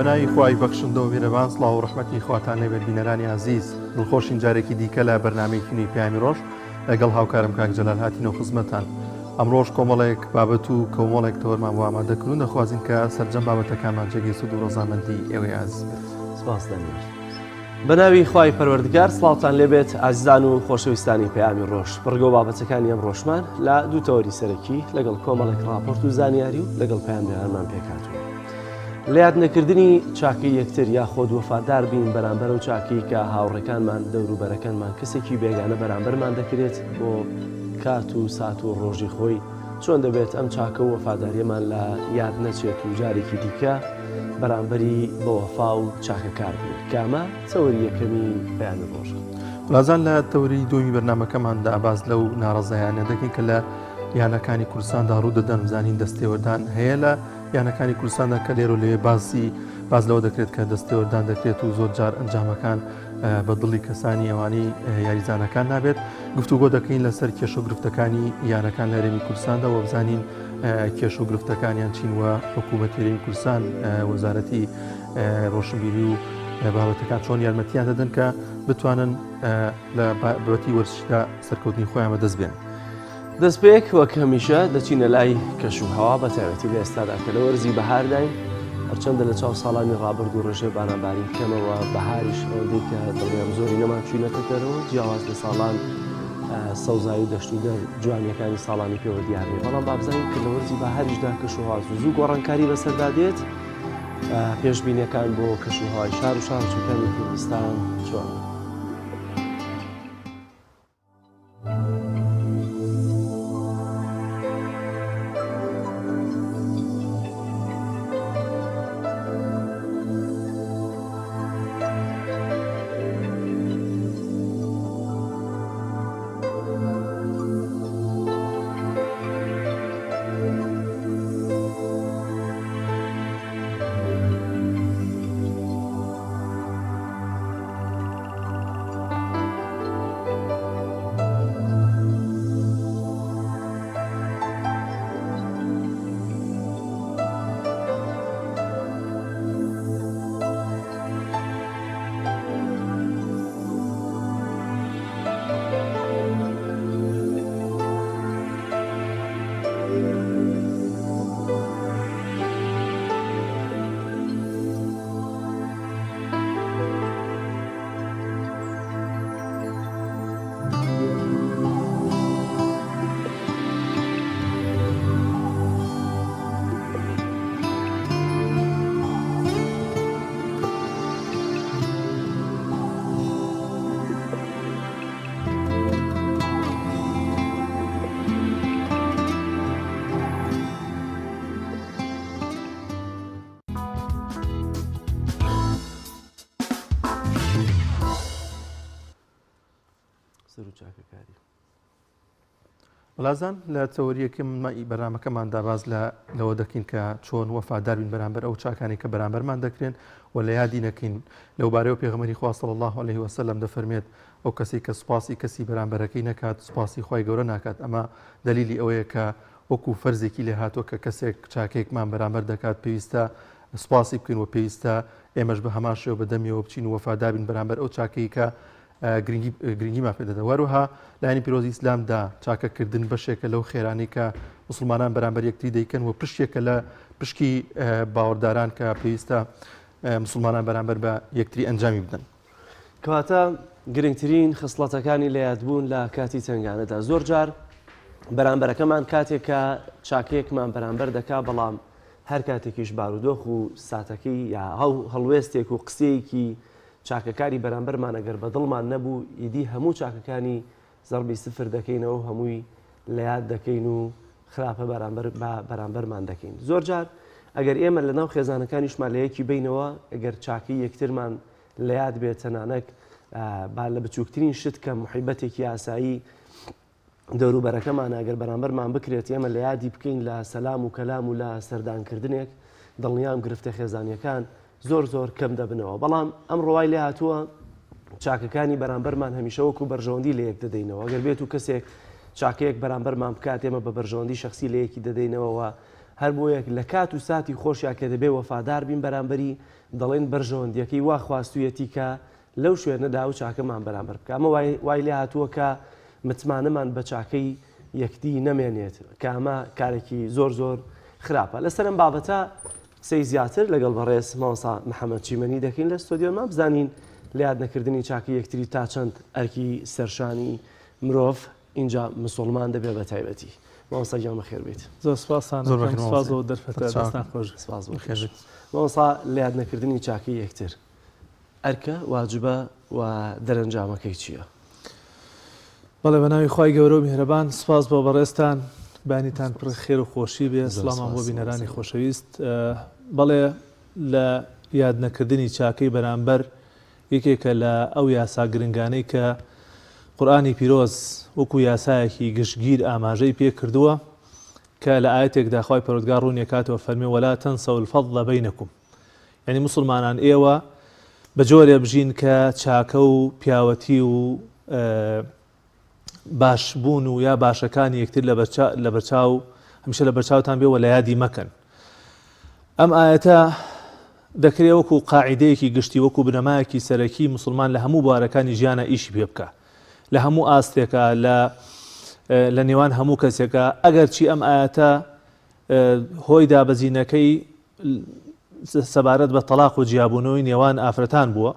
بەناوی خوای بەخشندە و میرەبان سڵاو و ڕەحمەتی خواتان لێبێت بینەرانی ئازیز دڵخۆشین جارێکی دیکە لە بەرنامەیەکی نوێی پەیامی ڕۆژ لەگەڵ هاوکارم کاک جەلال هاتینەوە خزمەتان ئەمڕۆژ کۆمەڵێک بابەت و کۆمەڵێک تەوەرمان بۆ ئامادە کردوون دەخوازین کە سەرجەم بابەتەکانمان جێگەی سوود و ڕەزامەندی ئێوەی ئازیز بێت. سپاس دانیال. بەناوی خوای پەروەردگار سڵاوتان لێبێت ئازیزان و خۆشەویستانی پەیامی ڕۆژ بڕگە و بابەتەکانی ئەم ڕۆژمان لە دوو تەوەری سەرەکی لەگەڵ کۆمەڵێک ڕاپۆرت و زانیاری و لەگەڵ پەیامنێرانمان پێکهاتووە. لە یاد نەکردنی چاکەی یەکتر یاخۆد وەفادار بین بەرامبەر ئەو چاکەی کە هاوڕێکانمان دەوروبەرەکەنمان کەسێکی بێگانە بەرامبەرمان دەکرێت بۆ کات و سات و ڕۆژی خۆی چۆن دەبێت ئەم چاکە و وەفاداریەمان لە یاد نەچێت و جارێکی دیکە بەرامبەری بە وەفا و چاکەکار بین کە ئەمە تەوەری یەکەمی پەیامی ڕۆژە. رازان لە تەوەری دووەمی بەرنامەکەماندا باس لەو ناڕەزایانە دەکەین کە لە یانەکانی کوردستاندا ڕوو دەدەن بزانین دەستێوەردان هەیە لە یانەکانی کوردستاندا کە لێرە و لەوێ باسی باس لەوە دەکرێت کە دەستێوەردان دەکرێت و زۆر جار ئەنجامەکان بە دڵی کەسانی ئەوانی یاریزانەکان نابێت گفتوگۆ دەکەین لەسەر کێشە و گرفتەکانی یانەکان لە هەرێمی کوردستاندا و بزانین کێشە و گرفتەکانیان چین و حکوومەت هەرێمی کوردستان وەزارەتی ڕۆشنبیری و بابەتەکان چۆن یارمەتیان دەدەن کە بتوانن لە بابەتی وەرزشدا سەرکەوتنی خۆیان بەدەست بێن. دەستپێک وەک هەمیشە دەچینە لای کەش و هەوا بە تایبەتی لە ئێستادا کە لە وەرزی بەهارداین هەرچەندە لە چاو ساڵانی ڕابردوو ڕێژەی بارانبارین کەمەوە بەهاریش ئەوەندەی کە دڵنیام زۆری نەمان چوینەتە دەرەوە جیاواز لە ساڵان سەوزایی و دەشت و دەر جوانیەکانی ساڵانی پێوە دیار نیە بەڵام با بزانین کە لە وەرزی بەهاریشدا کەش و هەوا زوو زوو گۆڕانکاری بەسەردا دێت پێشبینیەکان بۆ کەش و هەوای شار و شارۆچکەکانی کوردستان چۆنە؟ سەر و چاکەکاری. وەلازان لە تەوەریەکەی بەرنامەکەماندا باس لە لەوە دەکەین کە چۆن وەفادار بین بەرامبەر ئەو چاکانی کە بەرامبەرمان دەکرێن و لە یادی نەکەین لەو بارەوە پێغەمبەری خوا صلی الله علیه وسلم دەفەرمێت ئەو کەسی کە سوپاسی کەسی بەرامبەرەکەی نەکات سوپاسی خوای گەورە ناکات ئەمە دەلیلی ئەوەیە کە وەکو فەرزێکی لێ هاتووە کە کەسێک چاکەیەکمان بەرامبەر دەکات پێویستە سوپاسی بکەین و پێویستە ئێمەش بە هەمان شێوە بە دەمیەوە بچین و وەفادار بین بەرامبەر ئەو چاکەی کە گرنگی گرنگیمان پێ دەدەن وەروها لایەنی پیرۆزی ئیسلامدا چاکەکردن بەشێکە لەو خێرانەی کە مسلمانان بەرامبەر یەکتری دەیکەن و پشتێکە لە پشکی باوەڕداران کە پێویستە مسلمانان بەرامبەر بە یەکتری ئەنجامی بدەن. کەواتە گرنگترین خسڵەتەکانی لە یادبوون لە کاتی تەنگانەدا زۆر جار بەرامبەرەکەمان کاتێک کە چاکەیەکمان بەرامبەر دەکا بەڵام هەر کاتێکیش بارودۆخ و ساتەکەی یا هەو هەڵوێستێک و قسەیەکی چاکەکاری بەرامبەرمان ئەگەر بە دڵمان نەبوو ئیدی هەموو چاکەکانی زەڕبی سفر دەکەینەوە و هەمووی لە یاد دەکەین و خراپە بەرامبەر بە بەرامبەرمان دەکەین زۆر جار ئەگەر ئێمە لە ناو خێزانەکانیشمان لە یەکی بینەوە ئەگەر چاکەی یەکترمان لە یاد بێت تەنانەک با لە بچووکترین شت کە محیبەتێکی ئاسایی دەوروبەرەکەمانە ئەگەر بەرامبەرمان بکرێت ئێمە لە یادی بکەین لە سەلام و کەلام و لە سەردانکردنێک دڵنیام گرفتە خێزانیەکان زۆر زۆر کەم دەبنەوە بەڵام ئەم ڕوای لێ هاتووە چاکەکانی بەرامبەرمان هەمیشە وەکو بەرژەوەندی لە یەک دەدەینەوە ئەگەر بێت و کەسێک چاکەیەک بەرامبەرمان بکات ئێمە بە بەرژەوەندی شخصی لە یەکی دەدەینەوە. هەر بۆیە لە کات و ساتی خۆشیا کە دەبێ وەفادار بین بەرامبەری، دەڵێین بەرژەوەندییەکەی وا خواستوویەتی کە لەو شوێنەدا ئەو چاکەمان بەرامبەر بکا. ئەمە وای وای لێ هاتووە کە متمانەمان بە چاکەی یەکدی نەمێنێت، کە ئەمە کارێکی زۆر زۆر خراپە. لەسەر ئەم بابەتە قسەی زیاتر لەگەڵ بەڕێز مامۆستا محەمەد چیمەنی دەکەین لە ستۆدیۆمان، بزانین لە یاد نەکردنی چاکەی یەکتری تا چەند ئەرکی سەرشانی مرۆڤ ئینجا مسوڵمان دەبێ بە تایبەتی. مامۆستا گیان بەخێر بێیت. زۆر سپاستان زۆر ئەکەم بەخێر سپاس مامۆستا. بۆ دەرفەتە سەرچاوەکەم. دەستان خۆش بێت. سپاس بۆ بەخێر تۆش. بێیت. مامۆستا لە یاد نەکردنی چاکەی یەکتر ئەرکە، واجبە و دەرەنجامەکەی چییە؟ بەڵێ بەناوی خوای گەورە و میهرەبان سپاس بۆ بەڕێزتان بەیانیتان پڕ سپاس. خێر و خۆشی بێ زۆر سڵامان بۆ سپاس بینەرانی مامۆستا گیان. خۆشەویست بەڵێ لە یاد نەکردنی چاکەی بەرامبەر یەکێکە لە ئەو یاسا گرنگانەی کە قورئانی پیرۆز وەکو یاسایەکی گشتگیر ئاماژەی پێ کردووە کە لە ئایەتێکدا خوای پەروەردگار ڕوونی ئەکاتەوە فەرمی ولا تنسوا الفضل بینکم یعنی موسڵمانان ئێوە بە جۆرێ بژین کە چاکە و پیاوەتی و باش بوون و یا باشەکانی یەکتر لەبەرچاو هەمیشە لەبەرچاوتان بێ و لە یادی مەکەن. ئەم ئایەتە دەکرێ وەکو قاعیدەیەکی گشتی وەکو بنەمایەکی سەرەکی موسڵمان لە هەموو بوارەکانی ژیانە ئیشی پێ بکا لە هەموو ئاستێکا لە لە نێوان هەموو کەسێکا ئەگەرچی ئەم ئایەتە هۆی دابەزینەکەی سەبارەت بە تەلاق و جیابوونەوەی نێوان ئافرەتان بووە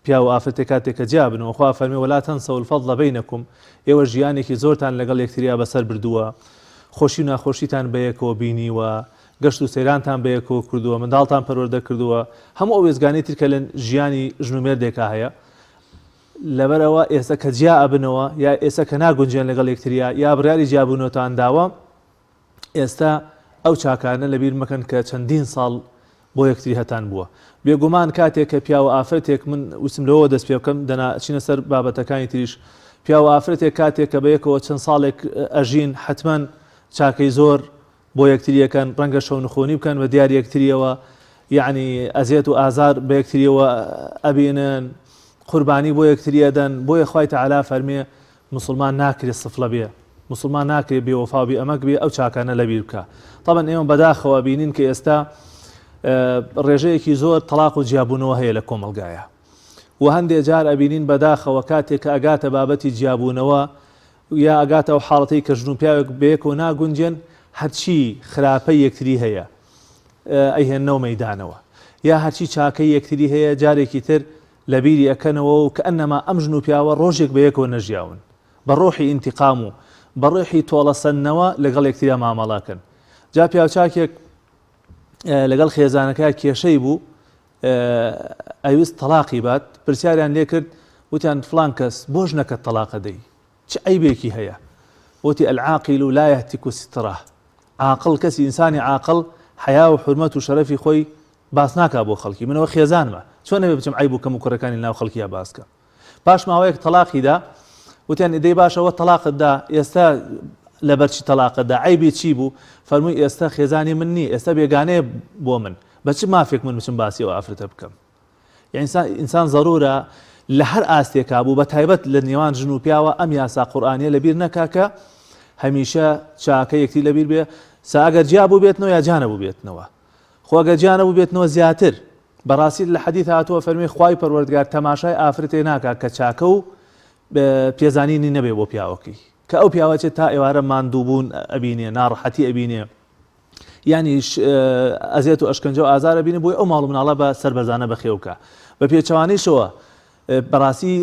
پیاو و ئافرەتێک کاتێک کە جیا بنەوە خوا ئەفەرمێ ولا تنسوا الفضل بینکم ئێوە ژیانێکی زۆرتان لەگەڵ یەکتریا بەسەر بردووە خۆشی و ناخۆشیتان بەیەکەوە بینیوە گەشت و سەیرانتان بەیەکەوە کردووە منداڵتان پەروەردە کردووە هەموو ئەو وێستگانەی تر کە لە ژیانی ژن و مێردێکا هەیە لەبەرئەوە ئێستا کە جیا ئەبنەوە یا ئێستا کە ناگونجێن لەگەڵ یەکتریا یا بڕیاری جیابوونەوەتان داوە ئێستا ئەو چاکانە لەبیر مەکەن کە چەندین ساڵ بۆ یەکتری هەتان بووە. بێگومان کاتێک کە پیاو و ئافرەتێک، من ویستم لەوەوە دەست پێ بکەم دەنا ئەچینە سەر بابەتەکانی تریش، پیاو و ئافرەتێک کاتێک کە بەیەکەوە چەند ساڵێک ئەژین حەتمەن چاکەی زۆر بۆ یەکتری ئەکەن، ڕەنگە شەونخونی بکەن بە دیار یەکتریەوە، یەعنی ئەزێت و ئازار بە یەکتریەوە ئەبینن، قوربانی بۆ یەکتری ئەدەن، بۆیە خوای تەعالا فەرمێ موسڵمان ناکرێ سفڵە بێ، موسڵمان ناکرێ بێ وەفا و بێ ئەمەک بێ ئەو چاکانە لەبیر بکا. تەبعەن ئێمە بەداخەوە ئەبینین کە ئێستا ڕێژەیەکی زۆر تەڵاق و جیابوونەوە هەیە لە کۆمەڵگایا و هەندێ جار ئەبینین بەداخەوە کاتێک کە ئەگاتە بابەتی جیابوونەوە یا ئەگاتە ئەو حاڵەتەی کە ژن و پیاوێک بەیەکەوە ناگونجێن هەرچی خراپەی یەکتری هەیە ئەیهێننەوە مەیدانەوە یا هەرچی چاکەی یەکتری هەیە جارێکی تر لەبیری ئەکەنەوە و کەئەنەما ئەم ژن و پیاوە ڕۆژێک بەیەکەوە نەژیاون بە ڕۆحی ئینتیقام و بە ڕۆحی تۆڵە سەندنەوە لەگەڵ یەکتریا مامەڵە ئەکەن جا پیاوچاکێک لەگەڵ خێزانەکەیا کێشەی بوو ئەویست تەلاقی بات پرسیاریان لێکرد وتیان فلان کەس بۆ ژنەکەت تەلاقە دەی چ عەیبێکی هەیە وتی العاقل لا يهتك ستره عاقڵ کەسی ئینسانی عاقڵ حەیا و حورمەت و شەرەفی خۆی باس ناکا بۆ خەڵکی من ئەوە خێزانمە چۆن ئەبێ بچم عەیب و کەم و کوڕەکانی لەناو خەڵکیا باس کەم پاش ماوەیەک تەڵاقی دا وتیان دەی باشە وە تەڵاقت دا ئێستا لەبەر چی تەڵاقت دا عەیبی چی بوو فەرمووی ئێستا خێزانی من نییە ئێستا بێگانەیە بۆ من بە چ مافێک من بچم باسی ئەو ئافرەتە بکەم ئینسان ئینسان زەرورە لە هەر ئاستێکا بوو بە تایبەت لە نێوان ژن و پیاوە ئەم یاسا قورئانیە لەبیر نەکا کە هەمیشە چاکە یەکتری لەبیر بێ سا ئەگەر جیا بووبێتنەوە یا جیا نەبووبێتنەوە خۆ ئەگەر جیا نەبووبێتنەوە زیاتر بەڕاستی لە حەدیث هاتووە فەرمی خوای پەروەردگار تەماشای ئافرەتێ ناکا کە چاکە و پێزانینی نەبێ بۆ پیاوەکەی کە ئەو پیاوە چێت تا ئێوارە ماندووبوون ئەبینێ ناڕەحەتی ئەبینێ یانیش ئەزیەت و ئەشکەنجە و ئازار ئەبینێ بۆی ئەو ماڵ و مناڵە بە سەربەرزانە بەخێو بکا بە پێچەوانەیشەوە بەڕاستی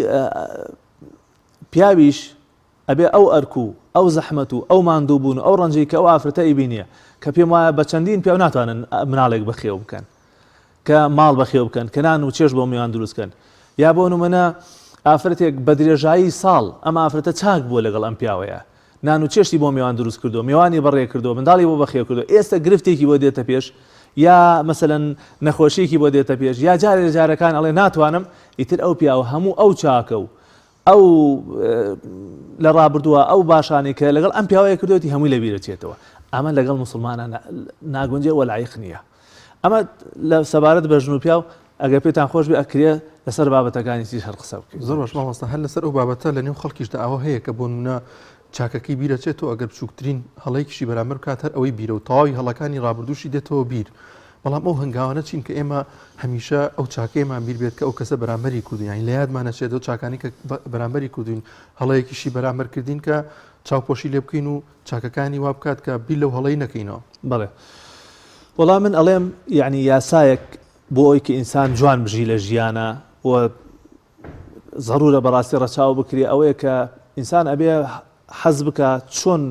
پیاویش ئەبێ ئەو ئەرک و ئەو زەحمەت و ئەو ماندووبوون و ئەو ڕەنجەی کە ئەو ئافرەتە ئەیبینێ کە پێم وایە بە چەندین پیاو ناتوانن مناڵێک بەخێو بکەن کە ماڵ بەخێو بکەن کە نان و چێژ بۆ میوان دروست کەن یا بۆ نمونە ئافرەتێک بە درێژایی ساڵ ئەم ئافرەتە چاک بووە لەگەڵ ئەم پیاوەیە نان و چێشتی بۆ میوان دروست کردووە میوانی بەڕێ کردووە منداڵی بۆ بەخێو کردووە ئێستا گرفتێکی بۆ دێتە پێش یا مەسەلەن نەخۆشیەکی بۆ دێتە پێش یا جارێ لە جارەکان ئەڵێ ناتوانم ئیتر ئەو پیاوە هەموو ئەو چاکە و ئەو لە ڕابردووە ئەو باشانەی کە لەگەڵ ئەم پیاوەیە کردوێتی هەمووی لەبیرە چێتەوە ئەمە لەگەڵ مسلمانە ناگونجێ وە لایق نییە ئەمە لە سەبارەت بە ژن و پیاو ئەگەر پێتان خۆش بێ ئەکرێ لەسەر بابەتەکانی تریش هەر قسە بکەین. زۆر باش مامۆستا هەر لەسەر ئەو بابەتە لە نێو خەڵکیشدا ئەوە هەیە کە بۆ نمونە چاکەکەی بیرەچێتەوە ئەگەر بچووکترین هەڵەیەکیشی بەرامبەر بکات هەر ئەوەی بیرە و تەواوی هەڵەکانی ڕابردووشی دێتەوە بیر. بەڵام ئەو هەنگاوانە چین کە ئێمە هەمیشە ئەو چاکەیەمان بیر بێت کە ئەو کەسە بەرامبەری کردوین یانی لە یادمان نەچێت ئەو چاکانی کە بەرامبەری کردوین هەڵەیەکیشی بەرامبەر کردین کە چاوپۆشی لێ بکەین و چاکەکانی وا بکات کە بیر لەو هەڵەی نەکەینەوە. بەڵێ وەڵا من ئەڵێم یعنی یاسایەک بۆ ئەوی کە ئینسان جوان بژی لە ژیانە و زەرورە بەڕاستی ڕەچاو بکرێ ئەوەیە کە ئینسان ئەبێ حەز بکە چۆن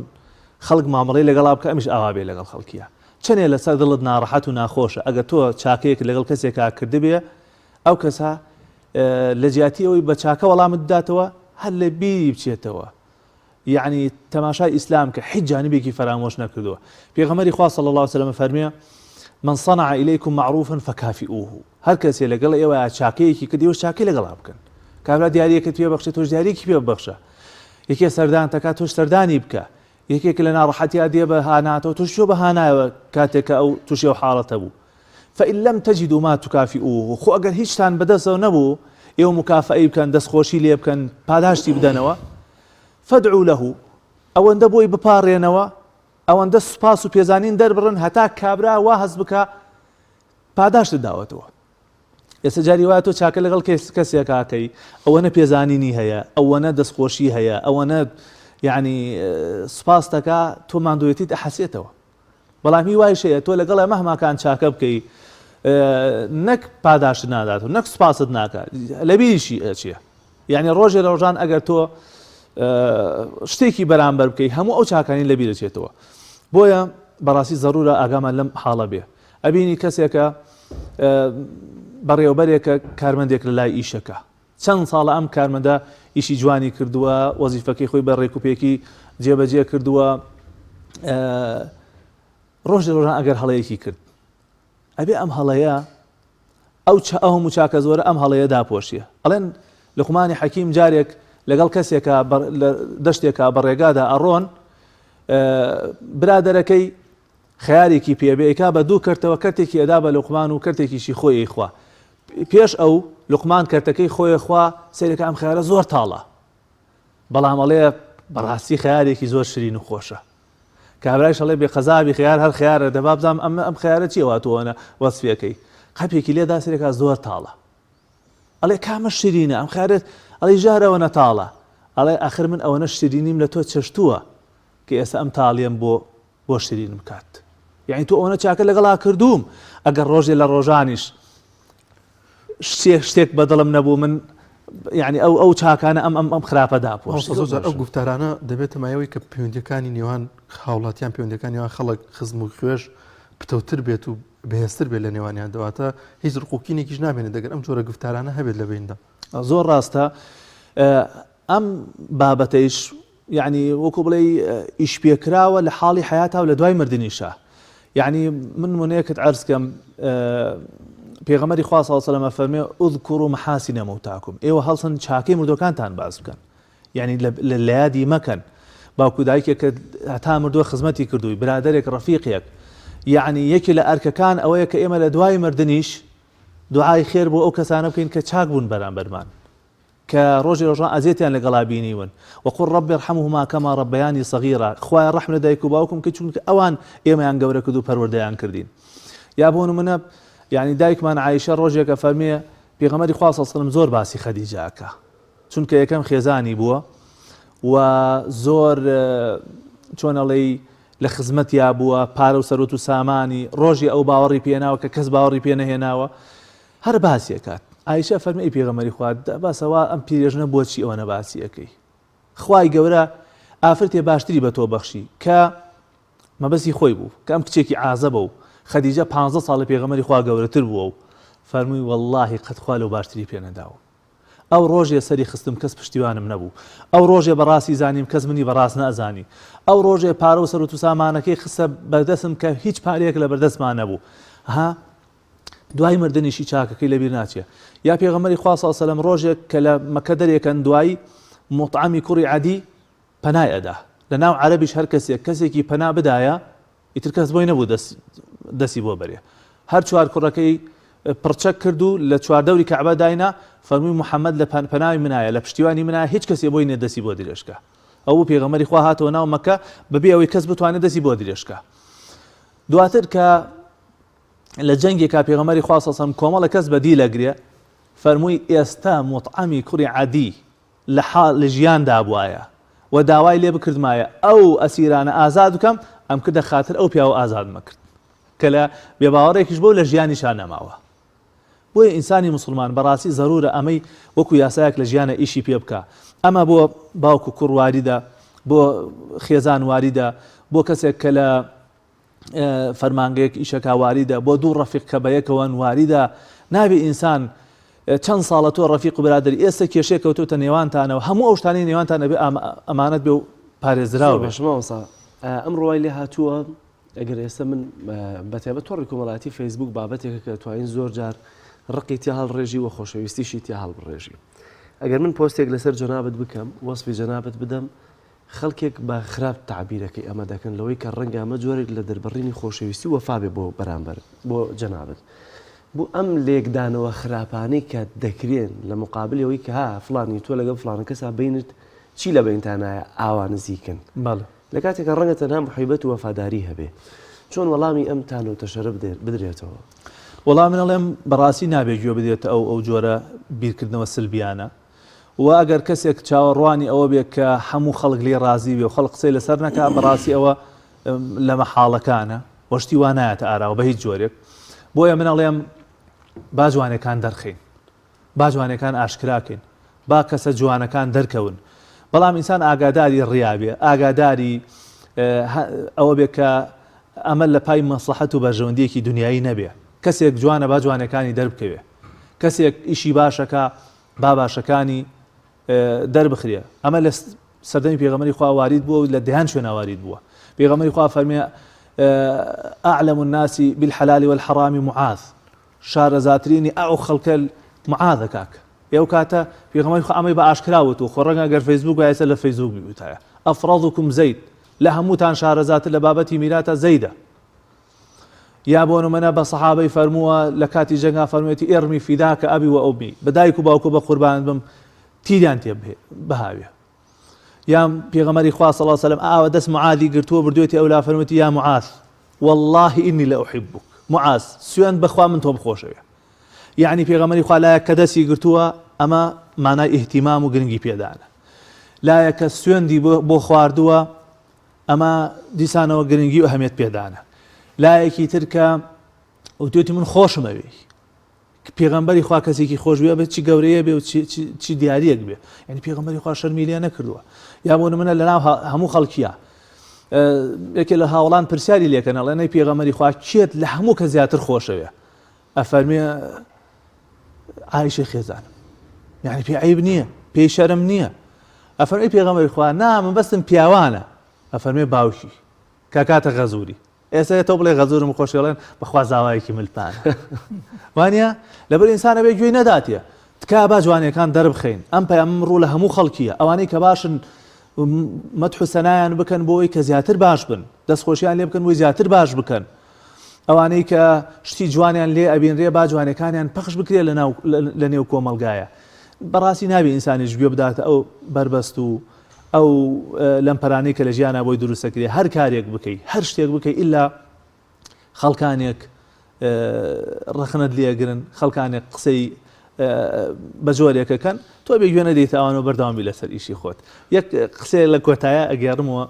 خەڵک مامەڵەی لەگەڵا بکە ئەمیش ئاوا بێ لەگەڵ خەڵکیە چەنێ لەسەر دڵت ناڕەحەت و ناخۆشە ئەگەر تۆ چاکەیەک لەگەڵ کەسێکا کردبێ ئەو کەسە لە جیاتی ئەوەی بە چاکە وەڵامت بداتەوە هەر لە بیری بچێتەوە یەعنی تەماشای ئیسلام کە هیچ جانبێکی فەرامۆش نەکردووە پێغەمبەری خوا صلی اللە علیه وسلم فەرمووی من صنع الیکم معروفا فکافئوه هەر کەسێ لەگەڵ ئێوە چاکەیەکی کرد ئێوەش چاکەی لەگەڵا بکەن کابرا دیاریەکەت پێ بەخشێت تۆش دیاریەکی پێ ببەخشە یەکێ سەردان تەکات تۆش سەردانی بکە یەکێک لە ناڕەحەتیا دێ بە هاناتەوە تۆش چۆ بە هانایەوە کاتێک کە ئەو تووشی ئەو حاڵەتە بوو فإن لم تجدوا ما تكافئوه خۆ ئەگەر هیچتان بەدەستەوە نەبوو ئێوە مکافەی بکەن دەستخۆشی لێ بکەن پاداشتی بدەنەوە فادعوا له ئەوەندە بۆی بپاڕێنەوە ئەوەندە سوپاس و پێزانین دەربڕن هەتا کابرا وا هەست بکا پاداشتت داوەتەوە ئێستا جاری وایە تۆ چاکە لەگەڵ کەسێکاکەی ئەوەنە پێزانینی هەیە ئەوەنە دەستخۆشی هەیە ئەوەنە یعنی سوپاس دەکا تۆ ماندوێتیت ئەحەسێتەوە بەڵام هی وایش هەیە تۆ لەگەڵ مەهماکان چاکە بکەی نەک پاداشت نادات و نەک سوپاست ناکە لەبیریشی ئەچێ یعنی ڕۆژێ لە ڕۆژان ئەگەر تۆ شتێکی بەرامبەر بکەی هەموو ئەو چاکانی لەبیر دەچێتەوە بۆیە بەڕاستی زەرورە ئاگامان لەم حاڵە بێ ئەبینی کەسێکە بەڕێوەبەرێکە کارمەندێک لە لای ئیشەکە چەند ساڵە ئەم کارمەندە ئیشی جوانی کردووە، وەزیفەکەی خۆی بە ڕێکوپێکی جێبەجێ کردووە، ڕۆژ لە ڕۆژان ئەگەر هەڵەیەکی کرد ئەبێ ئەم هەڵەیە ئەو ئەو هەموو چاکە زۆرە ئەم هەڵەیە داپۆشیە. ئەڵێن لوقمانی حەکیم جارێک لەگەڵ کەسێکا لە دەشتێکا بە ڕێگادا ئەڕۆن، برادەرەکەی خەیارێکی پێ بێ ئەیکا بە دوو کەرتەوە کەرتێکی ئەدا بە لوقمان و کەرتێکیشی خۆی ئەیخوا پێش ئەو لوقمان کەرتەکەی خۆی خوا سەیرەکە ئەم خەیارە زۆر تاڵە بەڵام ئەڵێ بەڕاستی خەیارێکی زۆر شرین و خۆشە کابرایش ئەڵێ بێ قەزابی خەیار هەر خەیارە دەبا بزانم ئەم ئەم خەیارە چییە وا تۆ ئەوەنە وەسفیەکەی قەپێکی لێدا سەیرەکە زۆر تاڵە ئەڵێ کامە شرینە ئەم خەیارە ئەڵێ ژەهر ئەوەنە تاڵە ئەڵێ ئەخر من ئەوەنە شرینیم لە تۆ چەشتووە کە ئێستا ئەم تاڵیەم بۆ بۆ شیرینم بکات یعنی تۆ ئەوەنە چاکە لەگەڵا کردووم ئەگەر ڕۆژێ لە ڕۆژانیش شتێک شتێک بەدڵم نەبوو من یعنی ئەو ئەو چاکانە ئەم ئەم ئەم خراپە داپۆش زۆر ئەو گفتارانە دەبێتە مایەوەی کە پەیوەندیەکانی نێوان هاوڵاتیان پەیوەندەکانی نێوان خەڵک خزم و خوێش پتەوتر بێت و بەهێزتر بێت لە نێوانیان دەواتە هیچ ڕقوکینێکیش نامێنێت دەگەر ئەم جۆرە گفتارانە هەبێت لە بیندا زۆر ڕاستە ئەم بابەتەیش یەعنی وەکو بڵێی ئیشپێکراوە لە حاڵی حەیاتا و لە دوای مردنیشا یەعنی من نمونەیەکت عەرز کەم پێغەمبەری خوا صلی الله علیه و سلم فەرمێ اذکروا محاسن موتاکم ئێوە هەڵسن چاکەی مردوەکانتان باس بکەن یعنی لە یادی مەکەن باوکو دایکێک کە هەتا مردووە خزمەتی کردووی برادێک ڕەفیقێک یعنی یەکێ لە ئەرکەکان ئەوەیە کە ئێمە لە دوای مردنیش دوعای خێر بۆ ئەو کەسانە بکەین کە چاک بوون بەرامبەرمان کە ڕۆژی ڕۆژان ئەزیەتیان لەگەڵا بینیون، وقل رب ارحمهما کما ربیانی صغیرا، خوایە ڕەحم لە دایک و باوکم بکەی چونکە ئەوان ئێمەیان گەورە کرد و پەروەردەیان کردین. یا بۆ نمونە یانی دایکمان عائیشە ڕۆژێک ئەفەرمێ پێغەمبەری خوا صلی اللە علیە وسلم زۆر باسی خەدیجە ئەکا چونکە یەکەم خێزانی بووە و زۆر چۆن ئەڵێی لە خزمەتیا بووە پارە و سەروەت و سامانی ڕۆژی ئەو باوەڕی پێناوە کە کەس باوەڕی پێ نەهێناوە هەر باسی ئەکات. عائیشە ئەفەرموێ ئەی پێغەمبەری خوا دە باسە وا ئەم پیرێژنە بۆچی ئەوەنە باسی ئەکەی؟ خوای گەورە ئافرەتێ باشتری بە تۆ بەخشی کە مەبەستی خۆی بوو کە ئەم کچێکی عازەبە و خەدیجە پانزە ساڵ لە پێغەمبەری خوا گەورەتر بووە و فەرمووی وەڵڵاهی قەت خوا لەو باشتری پێ نەداوم. ئەو ڕۆژێ سەری خستم کەس پشتیوانم نەبوو. ئەو ڕۆژێ بە ڕاستی زانیم کەس منی بە ڕاست نەئەزانی. ئەو ڕۆژێ پارە و سەروەت و سامانەکەی خستە بەردەستم کە هیچ پارەیەک لە بەردەستما نەبوو. ها دوای مردنیشی چاکەکەی لەبیر ناچێ. یا پێغەمبەری خوا صلی اللە علیە وسلم ڕۆژێک کە لە مەکە دەرێکەن دوایی موطعەمی کوڕی عەدی پەنای ئەدا. لە ناو عەرەبیش هەر کەسێک کەسێکی پەنا بدایە ئیتر کەس بۆی نەبوو دەست دەستی بۆ بەرێ. هەر چوار کوڕەکەی پڕچەک کرد و لە چواردەوری کەعبە داینا، فەرمووی محەممەد لە پەناوی منایە، لە پشتیوانی منایە هیچ کەسێ بۆی نیە دەستی بۆ درێژ کا. ئەو بوو پێغەمبەری خوا هاتەوە ناو مەکە بەبێ ئەوەی کەس بتوانێت دەستی بۆ درێژ کا. دواتر کە لە جەنگێکا پێغەمبەری خوا صلی اللە کۆمەڵە کەس بە دیل ئەگرێ فەرمووی ئێستا موطعەمی کوڕی عەدی لە حاڵ لە ژیاندا بوایە و داوای لێ بکردمایە ئەو ئەسیرانە ئازاد بکەم ئەمکردە خاتر ئەو پیاوە ئازادم ئەکرد کە لە بێباوەڕێکیش بوو لە ژیانیشا نەماوە. بۆیە ئینسانی موسڵمان بەڕاستی زەرورە ئەمەی وەکو یاسایەک لە ژیانا ئیشی پێ بکا ئەمە بۆ باوک و کوڕ واریدە بۆ خێزان واریدە بۆ کەسێک کە لە فەرمانگەیەک ئیشەکا واریدە بۆ دوو ڕەفیق کە بەیەکەوەن واریدە نابێ ئینسان چەند ساڵە تۆ ڕەفیق و برادری ئێستا کێشەیە کەوتۆتە نێوانتانەوە هەموو ئەو شتانەی نێوانتان ئەبێ ئەمانەت بێ و پارێزراو بێ. زۆر باشە مامۆستا ئەمڕۆ وای لێ هاتووە ئەگەر ئێستا من بەتایبەت تۆڕی کۆمەڵایەتی فەیسبوک بابەتێکە کە توانین زۆر جار ڕقی تیا هەڵڕێژی و خۆشەویستیشی تیا هەڵبڕێژی ئەگەر من پۆستێک لەسەر جەنابت بکەم وەسفی جەنابت بدەم خەڵکێک بە خراپ تعبیرەکەی ئەمە دەکەن لەوەی کە ڕەنگە ئەمە جۆرێک لە دەربڕینی خۆشەویستی وەفا بێ بۆ بەرامبەر بۆ جەنابت بۆ ئەم لێکدانەوە خراپانەی کە دەکرێن لە مقابلی ئەوەی کە ها فڵانی تۆ لەگەڵ فڵانە کەسا بینت چی لە بینتانایە ئاوا نزیکن بەڵێ. لە کاتێکا ڕەنگە تەنها موحیبەت و وەفاداری هەبێ. چۆن وەڵامی ئەم تانە و تەشەرە بدرێتەوە؟ وەڵا من ئەڵێم بەڕاستی نابێ گوێ بدرێتە ئەو ئەو جۆرە بیرکردنەوە سلبیانە و ئەگەر کەسێک چاوەڕوانی ئەوە بێ کە هەموو خەڵک لێی ڕازی بێ و خەڵک قسەی لەسەر نەکا بەڕاستی ئەوە لە مەحاڵەکانە و شتی وا نایەتە ئاراوە بە هیچ جۆرێک بۆیە من ئەڵێم با جوانەکان دەرخەین با جوانەکان ئاشکرا کەین با کەسە جوانەکان دەرکەون بەڵام ئینسان ئاگاداری ڕیا بێ ئاگاداری ئەوە بێ کە ئەمە لە پای مەسڵەحەت و بەرژەوەندیەکی دنیایی نەبێ کەسێک جوانە با جوانەکانی دەربکەوێ کەسێک ئیشی باشەکە با باشەکانی دەربخرێ ئەمە لە سەردەمی پێغەمبەری خوا وارید بووە و لە دەیان شوێنا وارید بووە پێغەمبەری خوا فەرمێ أعلم الناس بالحلال والحرام معاذ شارەزاترینی ئەو خەڵکە معاذە کاک ئێ ئەو کاتە پێغەمبەری خوا ئەمەی بە ئاشکرا وتووە خۆ ڕەنگە گەر فەیسبووک بایە ئێستا لە فەیسبووک بیوتایە أفرضكم زید لە هەمووتان شارەزاتر لە بابەتی میراتە زەیدە یا بۆ نمونە بە سەحابەی فەرمووە لە کاتی جەنگا فەرموویەتی ارمي فداك أبي وأمي بە دایک و باوکو بە قوربانت بم تیریان تێ بهاوێ یا پێغەمبەری خوا صلی الله علیه وسلم ئاوە دەست معاذی گرتووە بردوێتی ئەولا فەرموویەتی یا معاذ والله إني لأحبك معاذ سوێند بەخوا من تۆم خۆشەوێ یعنی پێغەمبەری خوا لایەک کە دەستی گرتووە ئەمە مانای ئیهتیمام و گرنگی پێدانە لایەک کە سوێندی بۆ خواردووە ئەمە دیسانەوە گرنگی و ئەهمیەت پێدانە لایەکی تر کە وتوێتی من خۆشم ئەوێی پێغەمبەری خوا کەسێکی خۆش بێ بێت چی گەورەیە بێ و چی دیارەک بێ یعنی پێغەمبەری خوا شەرمی لێ نەکردووە یا بۆ نمونە لەناو هەموو خەڵکیە یەکێ لە هاوڵان پرسیاری لێکەن ئەڵێنەی پێغەمبەری خوا کێت لە هەموو کە زیاتر خۆشەوێ ئەفەرمێ عایشەی خێزانم یعنی پێ عیب نییە پێی شەرم نییە ئەفەرمی پێغەمبەری خوا نا من بەستم پیاوانە ئەفەرمێ باوکی کاکاتە غەزوری ئێستا تۆ بڵێ غەزورم خۆشێڵێن بەخوا زاوایەکی ملپانە وانە لەبەر ئینسانە بێ گوێی نەداتێ تکا با جوانیەکان دەربخەین ئەم پەیامم ڕوو لە هەموو خەڵکیە ئەوانەی کە باشن مەدح و سەنایان بکەن بۆ ئەوەی کە زیاتر باش بن دەستخۆشیان لێ بکەن بۆی زیاتر باش بکەن ئەوانەی کە شتی جوانیان لێ ئەبینرێ با جوانەکانیان پەخش بکرێ لە نێو کۆمەڵگایە بەڕاستی نابێ ئینسانیش گوێ بداتە ئەو بەربەست و ئەو لەمپەرانەی کە لە ژیانا بۆی دروست دەکرێ هەر کارێک بکەی هەر شتێک بکەی ئیلا خەڵکانێک ڕەخنەت لێگرن خەڵکانێک قسەی بە جۆرێکەکەن تۆ بێ گوێ نەدەیتە ئەوان و بەردەوام بی لەسەر ئیشی خۆت یەک قسەیە لە کۆتایە ئەگێڕمەوە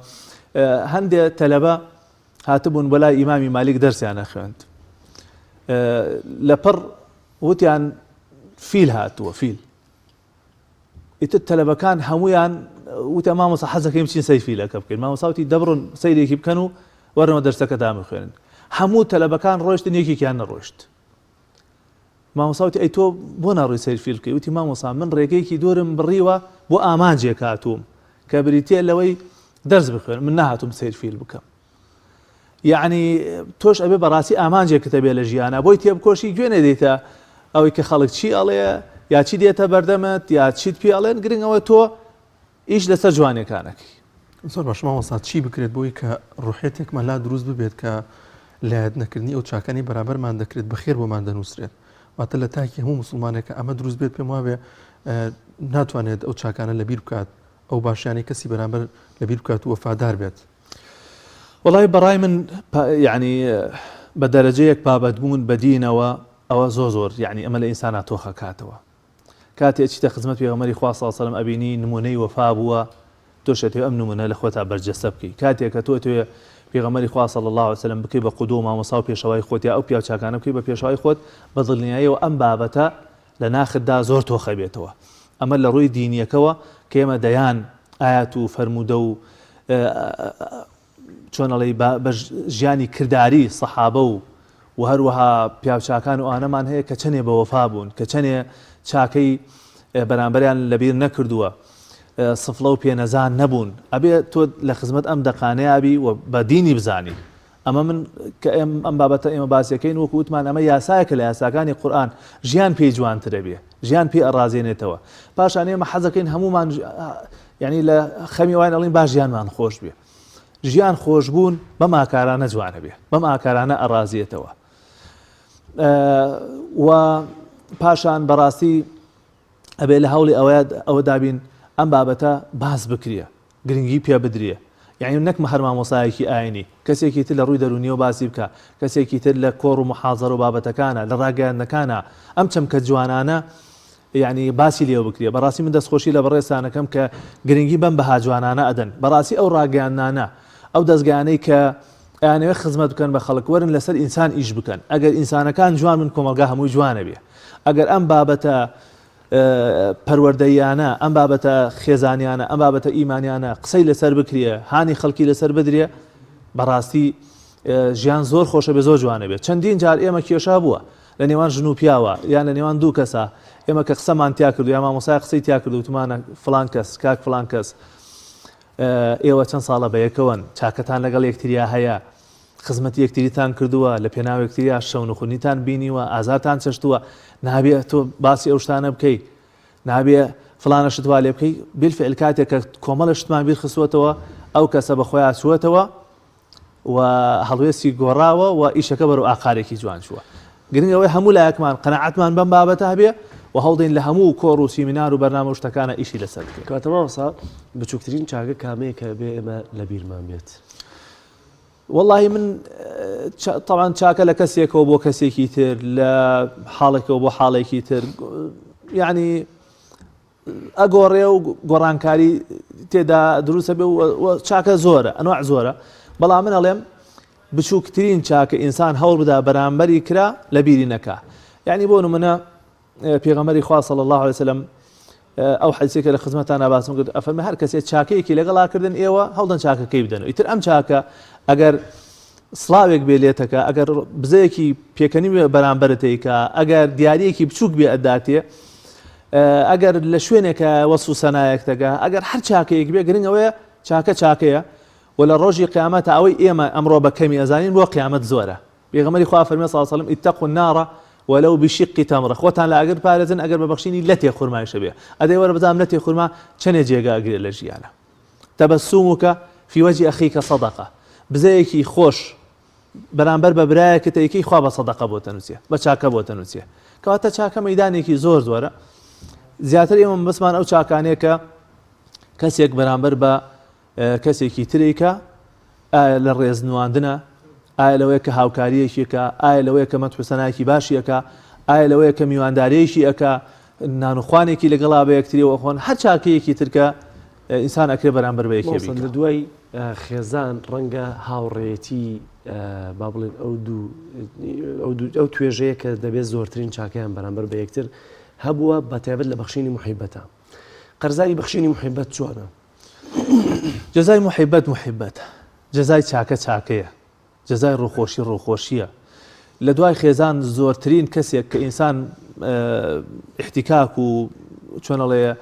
هەندێ تەلەبە هاتبوون بۆ لای ئیمامی مالیک دەرسیان ئەخوێند لەپڕ وتیان فیل هاتووە فیل ئیتر تەلەبەکان هەموویان وتیان مامۆستا حەزەکەین بچین سەیر فیلەکە بکەین مامۆستا وتی دەبڕن سەیرێکی بکەن و وەرنەوە دەرسەکەتان بخوێنن هەموو تەلەبەکان ڕۆیشتن یەکێکیان نەڕۆیشت مامۆستا وتی ئەی تۆ بۆ ناڕۆی سەیر فیل بکەی وتی مامۆستا من ڕێگەیەکی دوورم بڕیوە بۆ ئامانجێک هاتووم کە بریتییە لەوەی دەرس بخوێنم من نەهاتووم سەیر فیل بکەم یعنی تۆش ئەبێ بەڕاستی ئامانجێکت هەبێ لە ژیانە بۆی تێبکۆشی گوێ نەدەیتە ئەوەی کە خەڵک چی ئەڵێ یا چی دێتە بەردەمت یا چیت پێ ئەڵێن گرنگ ئەوە تۆ ئیش لەسەر جوانەکانەکەی زۆر باش مامۆستا چی بکرێت بۆی کە ڕوحێتێکمان لا دروست ببێت کە لایەت نەکردنی ئەو چاکانی بەرابەرمان دەکرێت بەخێر بۆمان دەنووسرێت واتە لە تاکی هەموو مسلمانێکە ئەمە دروست بێت پێم وابێ ناتوانێت ئەو چاکانە لەبیر بکات. ئەو باشیانەی کەسی بەرامبەر لەبیر بکات و وەفادار بێت؟ وەڵای بەڕای من یعنی بە دەرەجەیەک پابەندبوون بە دینەوە ئەوە زۆر زۆر یعنی ئەمە لە ئینسانا تۆخەکاتەوە کاتێ ئەچیتە خزمەت پێغەمبەری خوا صلی اللە علیە وسلم ئەبینی نمونەی وەفا بووە تۆش ئەتەوێ ئەم نمونە لە خۆتا بەرجەستە بکەی کاتێ کە تۆ ئەتەوێ پێغەمبەری خوا صلی اللە علیە وسلم بکەی بە قودوە و مامۆستا و پێشەوای خۆت یا ئەو پیاو چاکانە بکەی بە پێشەوای خۆت بە دڵنیاییەوە ئەم بابەتە لە ناختدا زۆر تۆخ ئەبێتەوە ئەمە لە ڕووی دینیەکەوە کە ئێمە دەیان ئایەت و فەرموودە و چۆن ئەڵێی بە ژیانی کرداری سەحابە و و هەروەها پیاوچاکان و ئەوانەمان هەیە کە چەنێ بە وەفا بوون کە چەنێ چاکەی بەرامبەریان لەبیر نەکردووە سفڵە و پێنەزان نەبوون ئەبێ تۆ لە خزمەت ئەم دەقانەیە بی و بە دینی بزانی ئەمە من کە ئەم بابەتە ئێمە باسیەکەین وەکو وتمان ئەمە یاسایەکە لە یاساکانی قورئان ژیان پێی جوانترە بێ ژیان پێ ئەڕازێنێتەوە پاشان ئێمە حەزەکەین هەمومان یعنی لە خەمی وایان ئەڵین با ژیانمان خۆش بێ ژیان خۆشبوون بەم ئاکارانە جوانە بێ بەم ئاکارانە ئەڕازیێتەوە و پاشان بەڕاستی ئەبێ لە هەوڵی ئەوە دابین ئەم بابەتە باس بکرێ گرنگی پێ بدرێ یعنی نەک هەر مامۆسایەکی ئاینی کەسێکی تر لە ڕووی دەرونیەوە باسی بکە کەسێکی تر لە کۆڕ و محازەرە و بابەتەکانە لە ڕاگەیاندنەکانە ئەم چەمکە جوانانە یعنی باسی لێوە بکرێ بەڕاستی من دەستخۆشی لە بەڕێزتانەکەم کە گرنگی بەم بەها جوانانە ئەدەن بەڕاستی ئەو ڕاگەیاندنانە ئەو دەستگایانەی کە ئەیانەوێت خزمەت بکەن بە خەڵک وەرن لەسەر ئینسان ئیش بکەن ئەگەر ئینسانەکان جوان بن کۆمەڵگا هەمووی جوانە بێ ئەگەر ئەم بابەتە پەروەردەییانە ئەم بابەتە خێزانیانە ئەم بابەتە ئیمانیانە قسەی لەسەر بکرێ هانی خەڵکی لەسەر بدرێ بەڕاستی ژیان زۆر خۆشە بێ زۆر جوانە بێت چەندین جار ئێمە کێشا بووە لە نێوان ژن و پیاوە یان لە نێوان دوو کەسە ئێمە کە قسەمان تیا کردو یا مامۆسای قسەی تیا کردو وتمانە فلان کەس کاک فلان کەس ئێوە چەند ساڵە بەیەکەوەن چاکەتان لەگەڵ یەکتریا هەیە خزمەتی یەکتریتان کردووە لە پێناو یەکتریا شەونخونیتان بینیوە ئازارتان چەشتووە نابێ تۆ باسی ئەو شتانە بکەی نابێ فلانە شت وا لێ بکەی بالفعل کاتێک کە کۆمەڵە شتمان بیر خستووەتەوە ئەو کەسە بە خۆیان چووەتەوە و هەڵوێستی گۆڕاوە و ئیشەکە بەرەو ئاقارێکی جوان چووە. گرنگ ئەوەیە هەموو لایەکمان قەناعەتمان بەم بابەتە هەبێ و هەوڵدەین لە هەموو کۆڕ و سیمینار و بەرنامە و شتەکانا ئیشی لەسەر بکەین. کەواتە مامۆستا بچووکترین چاکە کامەیە کە ئەبێ ئێمە لە بیرمان بێت؟ وەڵاهی من تەبعەن چاکە لە کەسێکەوە بۆ کەسێکی تر لە حاڵێکەوە بۆ حاڵێکی تر یعنی ئەگۆڕێ و گۆڕانکاری تێدا دروستە بێ و چاکە زۆرە ئەنواع زۆرە بەڵام من ئەڵێم بچووکترین چاکە ئینسان هەوڵ بدا بەرامبەری کرا لە بیری نەکا یعنی بۆ نمونە پێغەمبەری خوا صلی الله علیه وسلم ئەو حەدیسێکە لە خزمەتان باسم کرد ئەفەرمە هەر کەسێ چاکەیەکی لەگەڵا کردن ئێوە هەڵدەن چاکەکەی بدەن ئیتر ئەم چاکە ئەگەر سڵاوێک بێ لێتەکە ئەگەر بزەیەکی پێکەنی بەرامبەرت ئەیکا ئەگەر دیاریەکی بچووک بێ ئەداتێ ئەگەر لە شوێنێکە وەسف و سەنایەک دەگا ئەگەر هەر چاکەیەک بێ گرنگ ئەوەیە چاکە چاکەیە و لە ڕۆژی قیامەت ئەوەی ئێمە ئەمڕۆ بە کەمی ئەزانین بۆ قیامەت زۆرە پێغەمبەری خوا فەرمی صلی الله علیه و سلم اتقوا النار ولو بشق تمرە خۆتان لە ئاگر پارێزن ئەگەر بە بەخشینی لەتێ خورمایشە بێ ئەدەی وەرە بزانم لەتێ خورما چەنێ جێگا ئەگرێ لە ژیانە تبسمک فی وجه اخیک صدقە بزەیەکی خۆش بەرامبەر بە برایەکت ئەیکەی خوا بە سەدەقە بۆت ئەنووسێ بە چاکە بۆت ئەنووسێ کەواتە چاکە مەیدانێکی زۆر زۆرە زیاتر ئێمە بەسمان ئەو چاکانەیە کە کەسێک بەرامبەر بە کەسێکی ترێکە ئایا لە ڕێز نواندنە ئایا لەوەیە کە هاوکاریەکێکە ئایا لەوەیە کە مەدح و سەنایەکی باشی ئەکا ئایا لەوەیە کە میوانداریەکی ئەکا نان و خوانێکی لەگەڵا بە یەکتریەوە ئەخۆن هەر چاکەیەکی تر کە ئینسان ئەکرێ بەرامبەر بە یەکێ مامۆستا بیکا. لە دوای خێزان ڕەنگە هاوڕێیەتی با بڵێن ئەو دوو ئەو دوو ئەو توێژەیە کە دەبێت زۆرترین چاکەیان بەرامبەر بە یەکتر هەبووە بە تایبەت لە بەخشینی موحیبەتە قەرزاری بەخشینی موحیبەت چۆنە؟ جەزای موحیبەت موحیبەتە جەزای چاکە چاکەیە جەزای ڕووخۆشی ڕووخۆشییە. لە دوای خێزان زۆرترین کەسێک کە ئینسان ئیحتیکاک و چۆن ئەڵێ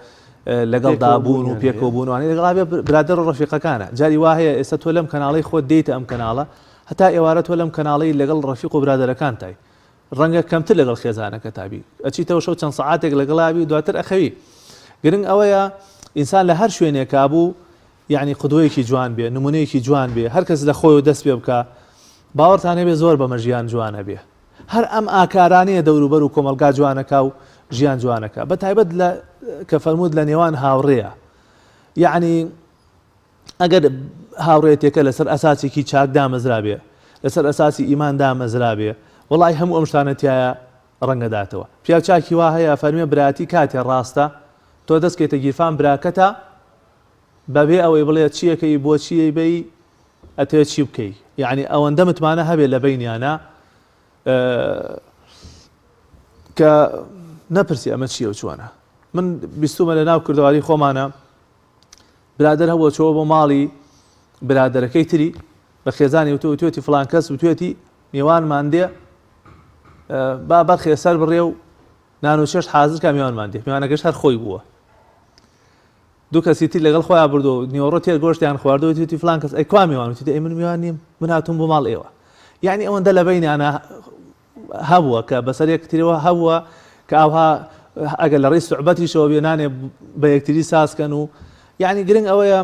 لەگەڵدا بوون و پێکەوە بوون وانەی لەگەڵا بێ برادەر و ڕەفیقەکانە جاری وا هەیە ئێستا تۆ لەم کەناڵەی خۆت دێیتە ئەم کەناڵە هەتا ئێوارە تۆ لەم کەناڵەی لەگەڵ ڕەفیق و برادەرەکانتای ڕەنگە کەمتر لەگەڵ خێزانەکەتا بی ئەچیتەوە شەو چەند سەعاتێک لەگەڵا بی و دواتر ئەخەوی گرنگ ئەوەیە ئینسان لە هەر شوێنێکا بوو یەعنی قدوەیەکی جوان بێ نمونەیەکی جوان بێ هەر کەس لە خۆیەوە دەست پێ بکا باوەڕتان هەبێ زۆر بەمە ژیان جوان ئەبێ هەر ئەم ئاکارانەیە دەوروبەر و کۆمەڵگا جوانەکا و ژیان جوانەکا بە تایبەت لە کە فەرمووت لە نێوان هاوڕێیە. یعنی ئەگەر هاوڕێتێکە لەسەر ئەساسێکی چاک دامەزرابێ لەسەر ئەساسی ئیمان دامەزرابێ وڵی هەموو ئەم شتانە تایە ڕەنگە داتەوە پیاو چاکی وا هەیە فەرمیێ براتی کاتێ ڕاستە تۆ دەستکەیتە گیرفان براکەتە بەبێ ئەوەی بڵێ چیەکەی بۆچیەی بەی ئەتەوێت چی بکەی یعنی ئەوەندە متمانە هەبێت لە بینیانە کە نەپرسی ئەمە چییە و چۆنە من بیستومە لە ناو کوردەواری خۆمانە برادەر هەبووە چۆوە بۆ ماڵی برادەرەکەی تری بە خێزانی وتوە وتوێتی فڵان کەس وتوێتی میوانمان دێ با بەرخێ سەر بڕێ و نان و چێشت حازر کە میوانمان دێ میوانەکەش هەر خۆی بووە دوو کەسی تر لەگەڵ خۆیان بردو نیوەڕۆ تێر گۆشتیان خواردەوە وتوێتی فلان کەس ئەی کوا میوان وتوێتی ئەی من میوان نیم من هاتووم بۆ ماڵ ئێوە یعنی ئەوەندە لە بینیانە هەبووە کە بەسەر یەکتریەوە هەبووە کە ئاوها ئەگەر لە ڕێی سوعبەتیشەوە بێ نانێ بە یەکتری سازکەن و یعنی گرنگ ئەوەیە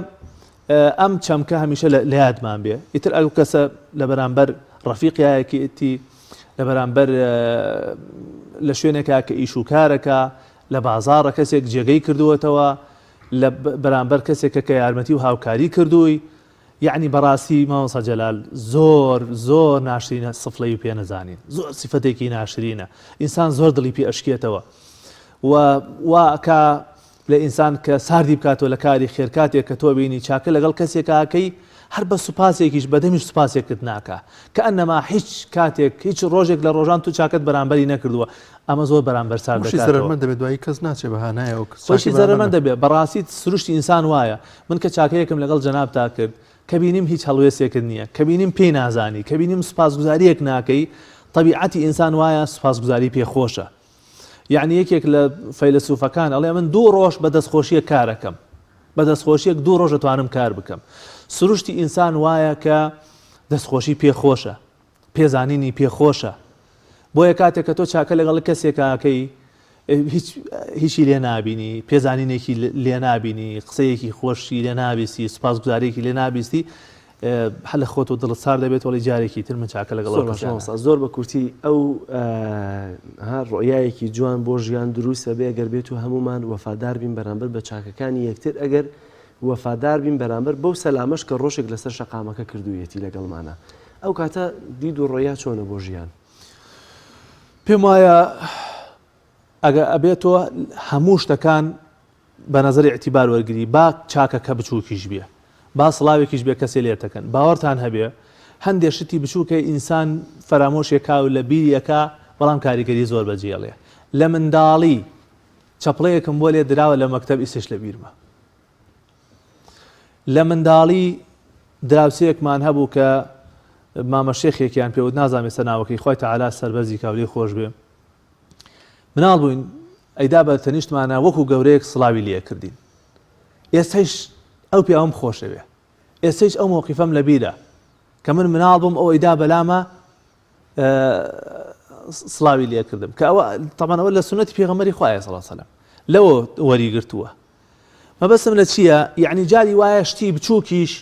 ئەم چەمکە هەمیشە لە یادمان بێ ئیتر ئەو کەسە لە بەرامبەر ڕەفیقیایەکێتی لە بەرامبەر لە شوێنێکا کە ئیش و کارەکە لە بازاڕە کەسێک جێگەی کردووەتەوە لە بەرامبەر کەسێکە کە یارمەتی و هاوکاری کردووی یەعنی بەڕاستی مامۆستا جەلال زۆر زۆر ناشرینە سفلەی و پێ نەزانین زۆر سیفەتێکی ناشرینە ئینسان زۆر دڵی پێ ئەشکێتەوە و وا ئەکا لە ئینسان کە ساردی بکاتەوە لە کاری خێر کاتێک کە تۆ بینی چاکە لەگەڵ کەسێکاکەی هەر بە سوپاسێکیش بەدەمیش سوپاسێکت ناکا کە ئەنەما هیچ کاتێک هیچ ڕۆژێک لە ڕۆژان تو چاکەت بەرامبەری نەکردووە ئەمە زۆر بەرامبەر سارد خۆشی دەکاتەوە. زەرەرمەند دەبێت دوایی کەس ناچێ بە هانایەوە خۆشی چاکەی بەرامبەر زەرەرمەند دەبێت بەڕاستی سروشتی ئینسان وایە من کە چاکەیەکم لەگەڵ جەنابتا کرد، کە بینیم هیچ هەڵوێستێکت نییە، کە بینیم پێی نازانی، کە بینیم سوپاسگوزارییەک ناکەی، تەبیعەتی ئینسان وایە سوپاسگوزاری پێ خۆشە. یەعنی یەکێک لە فەیلەسوفەکان ئەڵێ من دوو ڕۆژ بە دەستخۆشییەک کار ئەکەم، بە دەستخۆشییەک دوو ڕۆژ ئەتوانم کار بکەم. سروشتی ئینسان وایە کە دەستخۆشی پێ خۆشە، پێزانینی پێ خۆشە. بۆیە کاتێک کە تۆ چاکە لەگەڵ کەسێکا ئەکەی هیچ هیچی لێ نابینی، پێزانینێکی لێ نابینی، قسەیەکی خۆشی لێ نابیستی، سوپاسگوزارییەکی لێ نابیستی، هەر لە خۆتەوە دڵت سارد دەبێت وەڵی جارێکی تر من چاکە لەگەڵ ئەو زۆر باشە کەسە مامۆستا زۆر بە کورتی ئەو ها ڕۆیایەکی جوان بۆ ژیان دروست ئەبێ ئەگەر بێت و هەموومان وەفادار بین بەرامبەر بە چاکەکانی یەکتر ئەگەر وەفادار بین بەرامبەر بەو سەلامەش کە ڕۆژێک لەسەر شەقامەکە کردوویەتی لەگەڵمانا ئەو کاتە دید و ڕۆیا چۆنە بۆ ژیان؟ پێم وایە ئەگە ئەبێت تۆ هەموو شتەکان بە نەزەری ئیعتیبار وەرگری با چاکەکە بچووکیش بێ با سڵاوێکیش بێ کەسێ لێتەکەن باوەڕتان هەبێ هەندێ شتی بچووکە ئینسان فەرامۆشێکا و لە بیری ئەکا بەڵام کاریگەری زۆر بەجێڵێ لە منداڵی چەپڵەیەکم بۆ لێ دراوە لە مەکتەب ئیستش لە بیرمە لە منداڵی دراوسێیەکمان هەبوو کە مامە شێخێکیان پێوت نازانم ئێستا ناوەکەی خوای تەعالا سەربەرزی کا و لێی خۆش بێ مناڵ بووین ئەیدا بە تەنیشتمانە وەکو گەورەیەک سڵاوی لێ کردین ئێستایش ئەو پیاوم خۆشەوێ ئێستایش ئەو مەوقیفەم لەبیرە کە من مناڵ بووم ئەو ئەیدا بەلامە سڵاوی لێ کردم کە ئەوە تەمان ئەوە لە سونەتی پێغەمبەری خوایە صلی الله علیه وسلم لەوە وەری گرتووە مەبەستم لە چییە؟ یەعنی جاری وایە شتی بچووکیش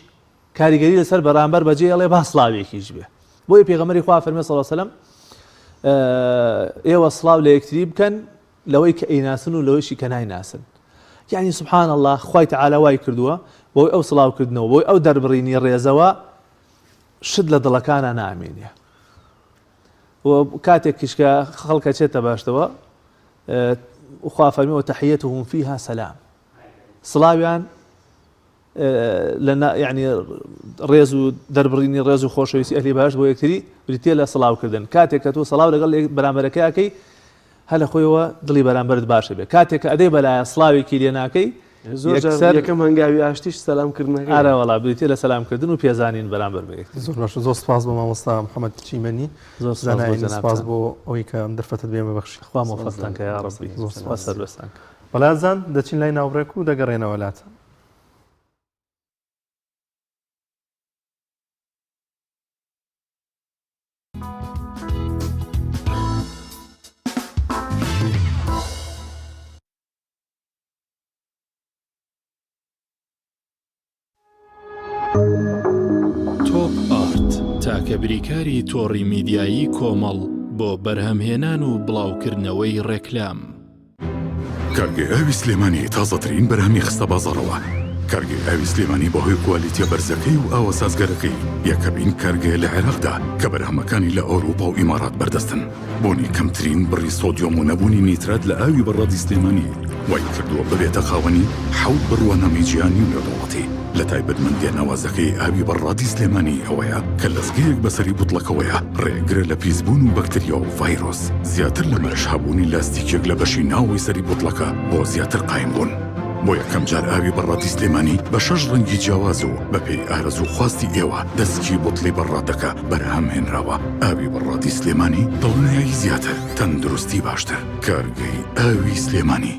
کاریگەری لەسەر بەرامبەر بەجێ ئەڵێ با سڵاوێکیش بێ. بۆیە پێغەمبەری خوا فەرمی صلی اللە علیه وسلم ئێوە سڵاو لە یەکتری بکەن لەوەی کە ئەیناسن و لەوەیشی کە نایناسن. یعنی سبحان الله خوای تعالی وای کردووە بۆی ئەو سڵاوکردنەوە بۆی ئەو دەربڕینی ڕێزەوە شت لە دڵەکانە نامێنێ و کاتێکیش کە خەڵکە چێتە باشتەوە خوا فەرمی وتحیتهم فیها سلام سڵاویان لە یعنی ڕێز و دەربڕینی ڕێز و خۆشەویستی ئەهلی بەهەشت بۆ یەکتری بریتیە لە سڵاوکردن کاتێک کە تۆ سڵاو لەگەڵ بەرامبەرەکەیەکەی هەر لە خۆیەوە دڵی بەرامبەرت باشە بێ کاتێک کە ئەدەی بەلایە سڵاوێکی لێ ناکەی زۆر جار یەکەم هەنگاوی ئاشتیش سەلام کردنەکەیە. ئارە وەڵا بریتیە لە سەلام کردن و پێزانین بەرامبەر بە یەکتری. زۆر باشە زۆر سپاس بۆ مامۆستا محمد چیمەنی زۆر سپاس بۆ زانایانی سپاس جەنابتان. بۆ ئەوەی کە ئەم دەرفەتەت بێ بەخشی. خوا مۆفەقتان کە یاڕەبی زۆر خوا سپاس. سەربەرزتان کە. بەڵێ ئازیزان دەچین لای ناوبڕێک و دەگەڕێنەوە لاتان. تۆپ ئارت تاکە بریکاری تۆڕی میدیایی کۆمەڵ بۆ بەرهەمهێنان و کارگەی ئاوی سلێمانی بەهۆی کوالیتیە بەرزەکەی و ئاوە سازگەرەکەی یەکەمین کارگەیە لە عێراقدا کە بەرهەمەکانی لە ئەوروپا و ئیمارات بەردەستن. بوونی کەمترین بڕی سۆدیۆم و نەبوونی نیترات لە ئاوی بەڕادی سلێمانی وای کردووە ببێتە خاوەنی حەوت بڕوانامەی جیهانی و نێودەوڵەتی. لە تایبەتمەندیە ناوازەکەی ئاوی بەڕادی سلێمانی ئەوەیە کە لەزگەیەک بەسەری بوتڵەکەوەیە ڕێگرە لە پیسبوون و بەکتریا و ڤایرۆس. زیاتر لەمەش هەبوونی لاستیکێک لە بەشی ناوەوەی سەری بوتڵەکە بۆ زیاتر قایم بوون. بۆ یەکەم جار ئاوی بەڕادی سلێمانی بە شەش ڕەنگی جیاواز و بەپێی ئارەزوو و خواستی ئێوە دەسکی بوتڵی بەڕادەکە بەرهەم هێنراوە. ئاوی بەڕادی سلێمانی دڵنیایی زیاتر، تەندروستی باشتر. کارگەی ئاوی سلێمانی.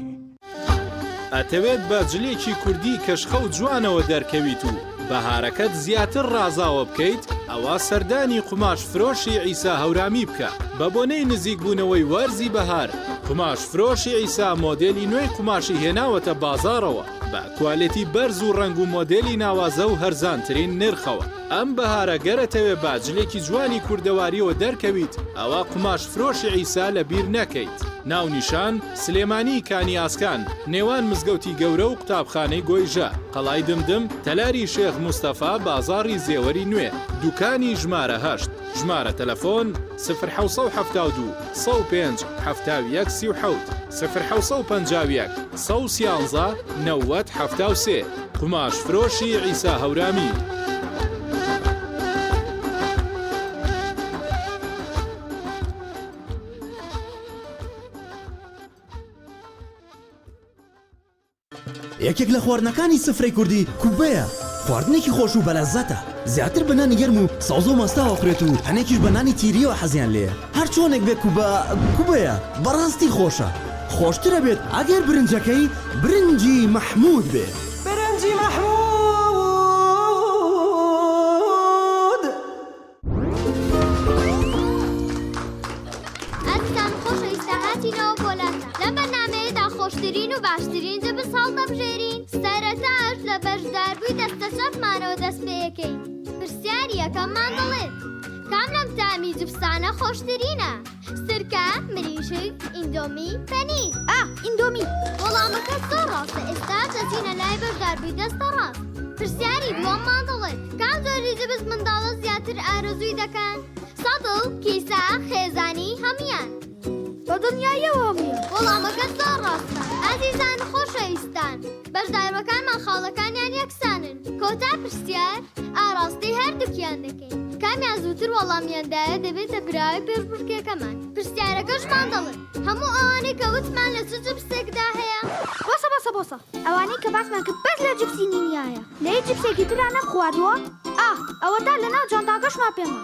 ئەتەوێت بە جلێکی کوردی کەشخە و جوانەوە دەرکەویت و بەهارەکەت زیاتر ڕازاوە بکەیت ئەوا سەردانی قوماش فرۆشی عیسا هەورامی بکە بەبۆنەی نزیک بوونەوەی وەرزی بەهار قوماش فرۆشی عیسا مۆدێلی نوێی قوماشی هێناوەتە بازاڕەوە بە کوالێتی بەرز و ڕەنگ و مۆدێلی ناوازە و هەرزانترین نرخەوە. ئەم بەهارە گەر ئەتەوێ بە جلێکی جوانی کوردەواریەوە دەرکەویت ئەوا قوماش فرۆشی عیسا لە بیر نەکەیت. ناونیشان، سلێمانی کانی ئاسکان، نێوان مزگەوتی گەورە و قوتابخانەی گۆیژە، قەڵای دمدم، تەلاری شێخ مستەفا، بازاڕی زێوەری نوێ، دوکانی ژمارە هەشت. ژمارە تەلەفۆن، سفر 772 105 71 37، سفر 751 113 90 73. قوماش فرۆشی عیسا هەورامی. یەکێک لە خواردنەکانی سفرەی کوردی کوبەیە، خواردنێکی خۆش و بەلەززەتە، زیاتر بە نانی گەرم و سەوزە و ماستاوە ئەخورێت و هەنێکیش بە نانی تیریەوە حەزیان لێیە، هەرچۆنێک بێ کوبە کوبەیە بەڕاستی خۆشە، خۆشتر ئەبێت ئەگەر برنجەکەی برنجی مەحمود بێ. برنجی مەحمود. ئازیزان خۆشەویستە هاتینەوە بۆ لاتان لەم بەرنامەیەدا خۆشترین و باشترین جبس هەڵدەبژێرین سەرەتاش لە بەشداربووی دەستە چەپمانەوە دەست پێیەکەین پرسیاری یەکەممان دەڵێت کام لەم تامی جبسانە خۆشترینە سرکە، مریشک، ئیندۆمی، پەنیر. ئا، ئیندۆمی. وەڵامەکە زۆر ڕاستە، ئێستا دەچینە لای بەشداربووی دەستە ڕاست. پرسیاری دووەممان دەڵێت، کام جۆری جبس منداڵە زیاتر ئارەزووی دەکەن؟ سەتڵ، کیسە، خێزانی، هەموویان. بە دڵنیاییەوە هەموویان. وەڵامەکە زۆر ڕاستە. ئازیزان و خۆشەویستان، بەشداربووەکانمان خاڵەکانیان یەکسانن. کۆتا پرسیار ئاڕاستەی هەردووکیان دەکەین. کامیان زووتر وەڵامیان دایە دەبێتە براوەی پێشبڕکێکەمان. پرسیارەکەشمان دەڵێت، هەموو ئەوانەی کە وتمان لە چ جپسێکدا هەیە؟ بۆسە بۆسە بۆسە ئەوانەی کە باسمان کرد بەس لە جپسی نینیایە لە هیچ جپسێکی ترا نەمخواردووە؟ ئاه ئەوەتا لەناو جانتاکەشما پێما.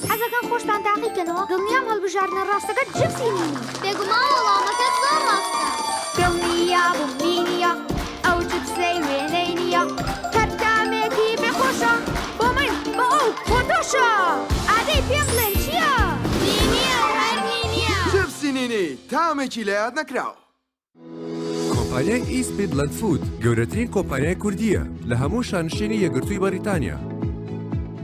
حەزەکەم خۆشتان تاقی کەنەوە دڵنیام هەڵبژاردنە ڕاستەکە جپسی نینی. بێگومان وەڵامەکەت زۆر ڕاستە. دڵنیابووم نینیە ئەو جپسەی وێنەی نییە هەر تامێکی بێ خۆشە بۆ من بۆ ئەو بۆ تۆشە ئادەی پێم بڵێن چییە؟ نینیە و هەر نینیە. جپسی نینی تامێکی لەیاد نەکراو. کۆمپانیای ئیست میدلەند فود گەورەترین کۆمپانیای کوردییە لە هەموو شانشینی یەکگرتووی بەریتانیا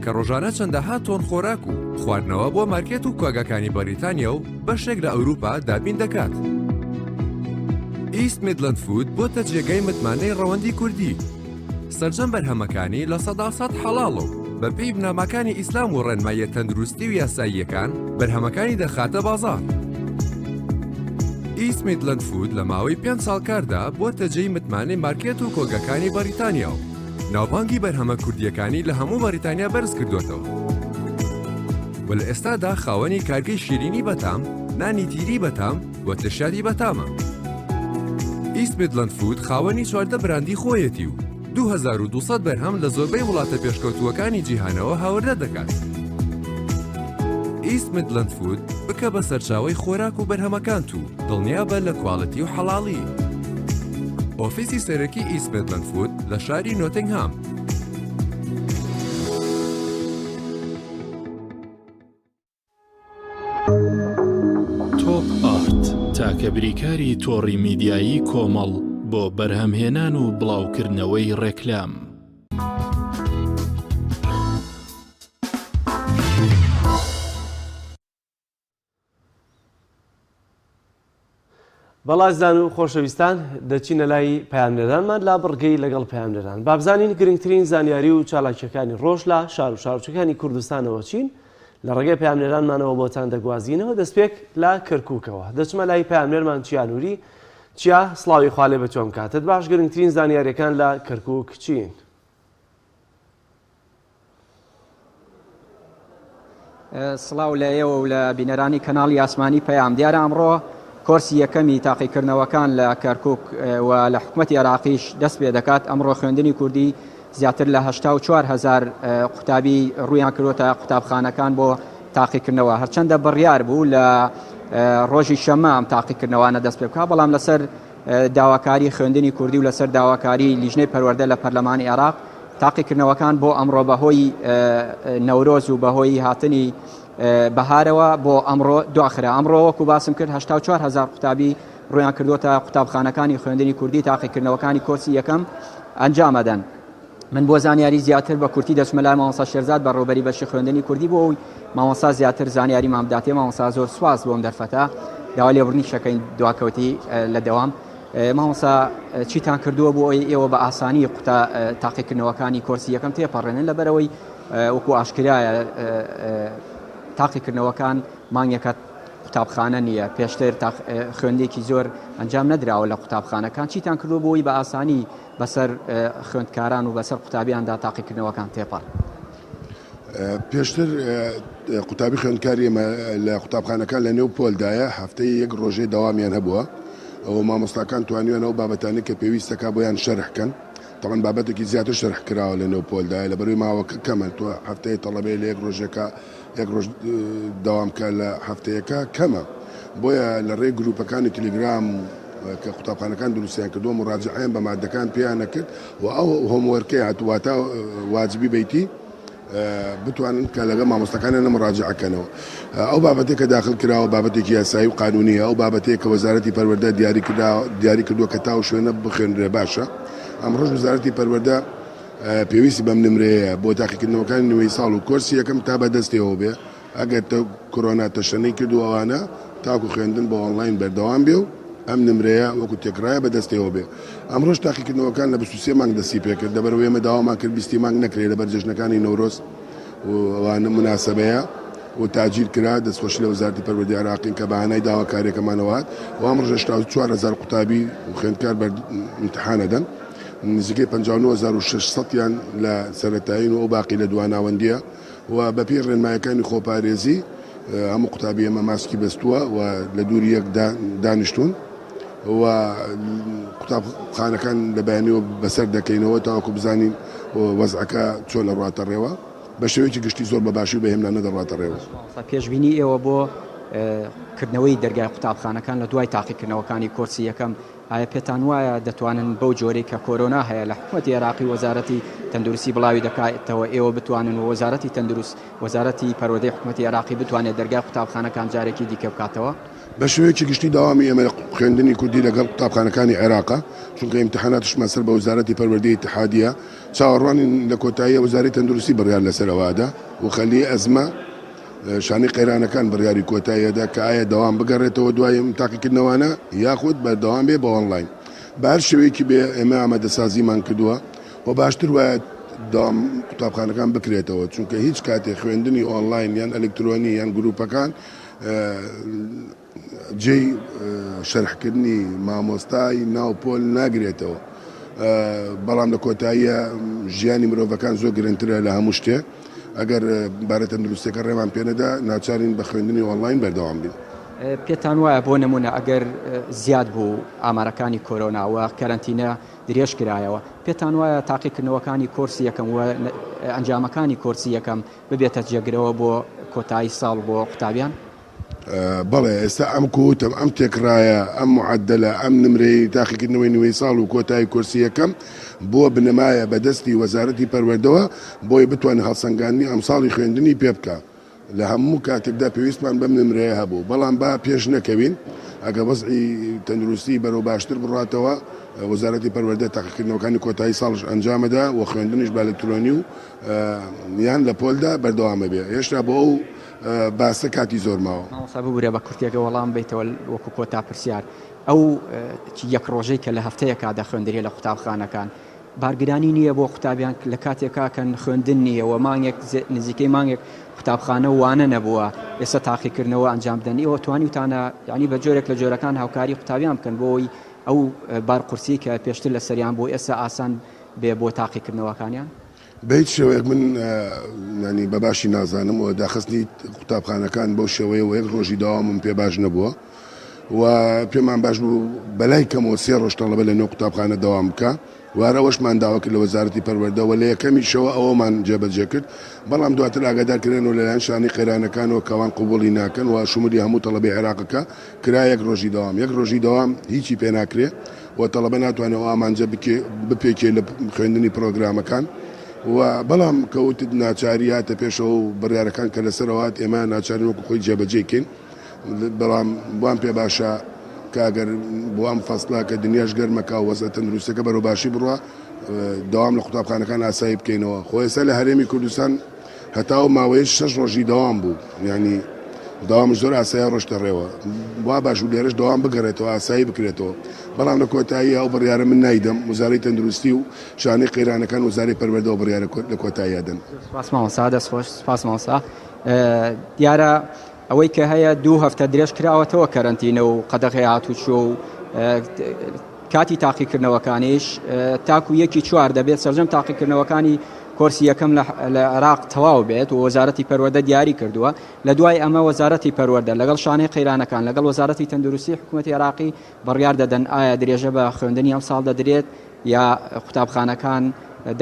کە ڕۆژانە چەندەها تۆن خۆراک و خواردنەوە بۆ مارکێت و کۆگاکانی بەریتانیا و بەشێک لە ئەوروپا دابین دەکات. ئیست میدلەند فود بۆتە جێگای متمانەی ڕەوەندی کوردی. سەرجەم بەرهەمەکانی 100% حەڵاڵە و بەپێی بنەماکانی ئیسلام و ڕێنماییە تەندروستی و یاساییەکان بەرهەمەکانی دەخاتە بازاڕ. ئیست میدلەند فود لە ماوەی پێنج ساڵ کاردا بۆتە جێی متمانەی مارکێت و کۆگەکانی بەریتانیا و ناوبانگی بەرهەمە کوردییەکانی لە هەموو بەریتانیا بەرز کردووەتەوە و لە ئێستادا خاوەنی کارگەی شیرینی بەتام، نانی تیری بەتام و ترشیاتی بەتامە. ئیست میدلەند فود خاوەنی 14 براندی خۆیەتی و 2200 بەرهەم لە زۆربەی وڵاتە پێشکەوتووەکانی جیهانەوە هاوردە دەکات. ئیست میدلەند فود بکە بە سەرچاوەی خۆراک و بەرهەمەکانت و دڵنیابە لە کواڵێتی و حەڵاڵی. ئۆفیسی سەرەکی ئیست میدلەند فود لە شاری نۆتنگهام. تۆپ ئارت تاکە بریکاری تۆڕی میدیایی کۆمەڵ بۆ بەرهەمهێنان و بڵاوکردنەوەی ڕێکلام. بەڵ ئازیزان و خۆشەویستان دەچینە لای پەیامنێرانمان لە بڕگەی لەگەڵ پەیامنێران با بزانین گرنگترین زانیاری و چالاکیەکانی ڕۆژ لە شار و شارۆچکەکانی کوردستانەوە چین لە ڕێگەی پەیامنێرانمانەوە بۆتان دەگوازینەوە دەستپێک لە کەرکووکەوە دەچمە لای پەیامنێرمان چیا نوری چیا سڵاوی خوا لێ بەتۆم کاتت باش گرنگترین زانیاریەکان لە کەرکووک چین؟ سڵاو لە ئێوە و لە بینەرانی کەناڵی ئاسمانی پەیام. دیارە ئەمڕۆ کۆرسی یەکەمی تاقیکردنەوەکان لە کەرکک و لە حکومەتی عێراقیش دەست پێ دەکات. ئەمڕۆ خوێندنی کوردی زیاتر لە 84 هەزار قوتابی ڕوویان کردوتە قوتابخانەکان بۆ تاقیکردنەوە. هەرچەندە بڕیار بوو لە ڕۆژی شەممە ئەم تاقیکردنەوانە دەست پێ بکات، بەڵام لەسەر داواکاری خوێندنی کوردی و لەسەر داواکاری لیژنەی پەروەردە لە پەرلەمانی عێراق تاقیکردنەوەکان بۆ ئەمڕۆ بەهۆی نەورۆز و بەهۆی هاتنی بەهارەوە بۆ ئەمڕۆ دواخرا. ئەمڕۆ وەکو باسم کرد 84 هەزار قوتابی ڕویان کردوتە قوتابخانەکانی خوێندنی کوردی تاقیکردنەوەکانی کۆرسی یەکەم ئەنجامەدەن. من بۆ زانیاری زیاتر بە کورتی دەچمە لای مامۆستا شێرزاد بەڕێوەبەری بەشی خوێندنی کوردی بۆ ئەوی مامۆستا زیاتر زانیاریمان بداتێ مامۆستا زۆر سواز بۆم دەرفەتە داوا لێبوردنی شەکەین دواکەوتی لە دەوام مامۆستا چیتان کردووە بۆ ئەوەی ئێوە بە ئاسانی قوتا تاقیکردنەوەکانی کۆرسی یەکەم تێپەڕێنن لەبەرەوەی وەکو ئاشکرایە تاقیکردنەوەکان مانگێکە قوتابخانە نییە پێشتر خوێندێکی زۆر ئەنجام نەدراوە لە قوتابخانەکان چیتان کردووە بۆی بە ئاسانی بەسەر خوێندکاران و بەسەر قوتابیاندا تاقیکردنەوەکان تێپەڕ. پێشتر قوتابی خوێندکاری ئێمە لە قوتابخانەکان لە نێو پۆلدایە هەفتەی یەک ڕۆژێ دەوامیان هەبووە و مامۆستاکان توانیویانە ئەو بابەتانەی کە پێویستەکە بۆیان شەرح کەن تەبعەن بابەتێکی زیاتر شەرح کراوە لە نێو پۆلدایە لەبەرەوەی ماوەکە کەمە تۆ هەفتەیە تەڵەبەیە لە یەک ڕۆژێکا یەک ڕۆژ دەوام کە لە هەفتەیەکە کەمە بۆیە لە ڕێی گروپەکانی تلیگرام کە قوتابخانەکان دروستیان کردووە مراجعەیان بە مادەکان پێیان نەکرد و ئەو homework ەی هات واتە واجبی بەیتی بتوانن کە لەگەڵ مامۆستاکانیان مراجعە کەنەوە ئەو بابەتێک کە داخل کراوە بابەتێکی یاسایی و قانونیە ئەو بابەتێک کە وەزارەتی پەروەردە دیاری کرا دیاری کردووە کە تاو شوێنە بخوێنرێ باشە ئەمڕۆش وەزارەتی پەروەردە پێویستی بەم نمرەیە بۆ تاقیکردنەوەکانی نوێی ساڵ و کۆرسی یەکەم تا بەدەستیەوە بێ ئەگەر کۆرۆنا تەشەنەی کرد و ئەوانە تاکو خوێندن بە ئۆنڵاین بەردەوام بێ و ئەم نمرەیە وەکو تێکڕایە بەدەستیەوە بێ. ئەمڕۆش تاقیکردنەوەکان لە 23 مانگ دەستی پێکرد لەبەرئەوەی ئێمە داوامان کرد بیستی مانگ نەکرێ لەبەر جەژنەکانی نەورۆز و ئەوانە موناسەبەیە و تاجیل کرا دەستخۆشی لە وەزارەتی پەروەردەی عێراقین کە بە هانای داواکاریەکەمانەوە هات و ئەمڕۆش 84 هەزار قوتابی و خوێندکار بەر ئیمتحان ئەدەن. نزیکەی 59,600 یان لە سەرەتایین و ئەو باقی لە دواناوەندییە و بەپێی ڕێنمایەکانی خۆپارێزی هەموو قوتابی ئێمە ماسکی بەستووە و لە دووری یەک دانیشتوون و قوتابخانەکان لە بەیانیەوە بەسەر دەکەینەوە تاوەکو بزانین وەزعەکە چۆن ئەڕواتە ڕێوە. بە شێوەیەکی گشتی زۆر بە باشی و بە هێمنانە دەڕواتە ڕێوە. پێشبینی ئێوە بۆ کردنەوەی دەرگای قوتابخانەکان لە دوای تاقیکردنەوەکانی کۆرسی یەکەم ئایا پێتان وایە دەتوانن بەو جۆرەی کە کۆرۆنا هەیە لە حکومەتی عێراقی و وەزارەتی تەندروستی بڵاوی دەکاتەوە ئێوە بتوانن و وەزارەتی تەندروست وەزارەتی پەروەردەی حکومەتی عێراقی بتوانێت دەرگای قوتابخانەکان جارێکی دیکە بکاتەوە؟ بە شێوەیەکی گشتی دەوامی ئێمە خوێندنی کوردی لەگەڵ قوتابخانەکانی عێراقە، چونکە ئیمتیحاناتیشمان سەر بە وەزارەتی پەروەردەی ئیتیحادییە، چاوەڕوانین لە کۆتاییە وەزارەی تەندروستی بڕیار لەسەر ئەوە ئەدا و خەلیە ئەزمە شانەی قەیرانەکان بڕیاری کۆتایی ئەدا کە ئایا دەوام بگەڕێتەوە دوای ئەم تاقیکردنەوانە یاخود بەردەوام بێ بە ئۆنڵاین. بە هەر شێوەیەکی بێ ئێمە ئامادەسازیمان کردووە و باشتر وایە دەوام قوتابخانەکان بکرێتەوە چونکە هیچ کاتێ خوێندنی ئۆنڵاین یان ئەلکترۆنی یان گروپەکان جێی شەرحکردنی مامۆستای ناو پۆل ناگرێتەوە، بەڵام لە کۆتاییە ژیانی مرۆڤەکان زۆر گرنگترە لە هەموو شتێ، ئەگەر بارە تەندروستیەکە ڕێمان پێنەدا ناچارین بە خوێندنی ئۆنڵاین بەردەوام بین. پێتان وایە بۆ نموونە ئەگەر زیاد بوو ئامارەکانی کۆرۆنا و کەرەنتینە درێژ کرایەوە، پێتان وایە تاقیکردنەوەکانی کۆرسی یەکەم و ئەنجامەکانی کۆرسی یەکەم ببێتە جێگرەوە بۆ کۆتایی ساڵ بۆ قوتابیان؟ بەڵێ ئێستا ئەم کوتم ئەم تێکڕایە ئەم معەدەلە ئەم نمرەی تاقیکردنەوەی نیوەی ساڵ و کۆتایی کۆرسی یەکەم بووە بنەمایە بە دەستی وەزارەتی پەروەردەوە بۆی بتوانێت هەڵسەنگاندنی ئەمساڵی خوێندنی پێ بکا لە هەموو کاتێکدا پێویستمان بەم نمرەیە هەبوو بەڵام با پێش نەکەوین ئەگەر وەزعی تەندروستی بەرەو باشتر بڕاتەوە وەزارەتی پەروەردە تاقیکردنەوەکانی کۆتایی ساڵش ئەنجامەدا و خوێندنیش بە ئەلکترۆنی و یان لە پۆلدا بەردەوامە بێ هێشتا بۆ ئەو باسە کاتی زۆر ماوە. مامۆستا ببورە بە کورتیەکە وەڵام بەیتەوە وەکو کۆتا پرسیار. ئەو یەک ڕۆژەی کە لە هەفتەیەکا دەخوێندرێ لە قوتابخانەکان بارگرانی نییە بۆ قوتابیان لە کاتێکا کە خوێندن نییە و مانگێک نزیکەی مانگێک قوتابخانە و وانە نەبووە ئێستا تاقیکردنەوە ئەنجام بدەن ئێوە توانیوتانە یعنی بە جۆرێک لە جۆرەکان هاوکاری قوتابیان بکەن بۆ ئەوەی ئەو بار قورسی کە پێشتر لەسەریان بوو ئێستا ئاسان بێ بۆ تاقیکردنەوەکانیان؟ بە هیچ شێوەیەک من یانی بە باشی نازانم و داخستنی قوتابخانەکان بەو شێوەیە و یەک ڕۆژی داوامم پێ باش نەبووە و پێمان باش بوو بەلای کەمەوە سێ ڕۆژ تەڵەبە لە نێو قوتابخانە دەوام بکە و هەر ئەوەشمان داوا کرد لە وەزارەتی پەروەردە و لە یەکەمیشەوە ئەوەمان جێبەجێ کرد بەڵام دواتر ئاگادار کرێنەوە لەلایەن شانەی قەیرانەکانەوە کە ئەوان قبوڵی ناکەن و شمولی هەموو تەڵەبەی عێراقەکە کرا یەک ڕۆژی دەوام یەک ڕۆژی دەوام هیچی پێ ناکرێ و تەڵەبە ناتوانێ ئەو ئامانجە بپێکێ لە خوێندنی پرۆگرامەکان و بەڵام کە وتت ناچاری هاتە پێشەوە و بڕیارەکان کە لەسەرەوە هات ئێمە ناچارین وەکو خۆی جێبەجێی کەین بەڵام وام پێ باشە کە ئەگەر بۆ ئەم فەسڵە کە دنیاش گەرمەکە و وەزع تەندروستەکە بەرەو باشی بڕوا دەوام لە قوتابخانەکان ئاسایی بکەینەوە خۆ ئێستا لە هەرێمی کوردستان هەتا ئەو ماوەیەش شەش ڕۆژی دەوام بوو یانی دەوامش زۆر ئاسایی ڕۆشتە ڕێوە وا باش بوو لێرەش دەوام بگەڕێتەوە ئاسایی بکرێتەوە بەڵام لە کۆتایی ئەو بڕیارە من نایدەم وزارەی تەندروستی و شانەی قەیرانەکان وزارەی پەروەردە ئەو بڕیارە لە کۆتاییا دەن. سپاس مامۆستا دەست خۆش سپاس مامۆستا دیارە ئەوەی کە هەیە دوو هەفتە درێژ کراوەتەوە کەرەنتینە و قەدەغەی هاتوچۆ و کاتی تاقیکردنەوەکانیش تاکو یەکی چوار دەبێت سەرجەم تاقیکردنەوەکانی کۆرسی یەکەم لە عێراق تەواو بێت و وەزارەتی پەروەردە دیاری کردووە لە دوای ئەمە وەزارەتی پەروەردە لەگەڵ شانەی قەیرانەکان لەگەڵ وەزارەتی تەندروستی حکوومەتی عێراقی بڕیار دەدەن ئایا درێژە بە خوێندنی ئەم ساڵ دەدرێت یا قوتابخانەکان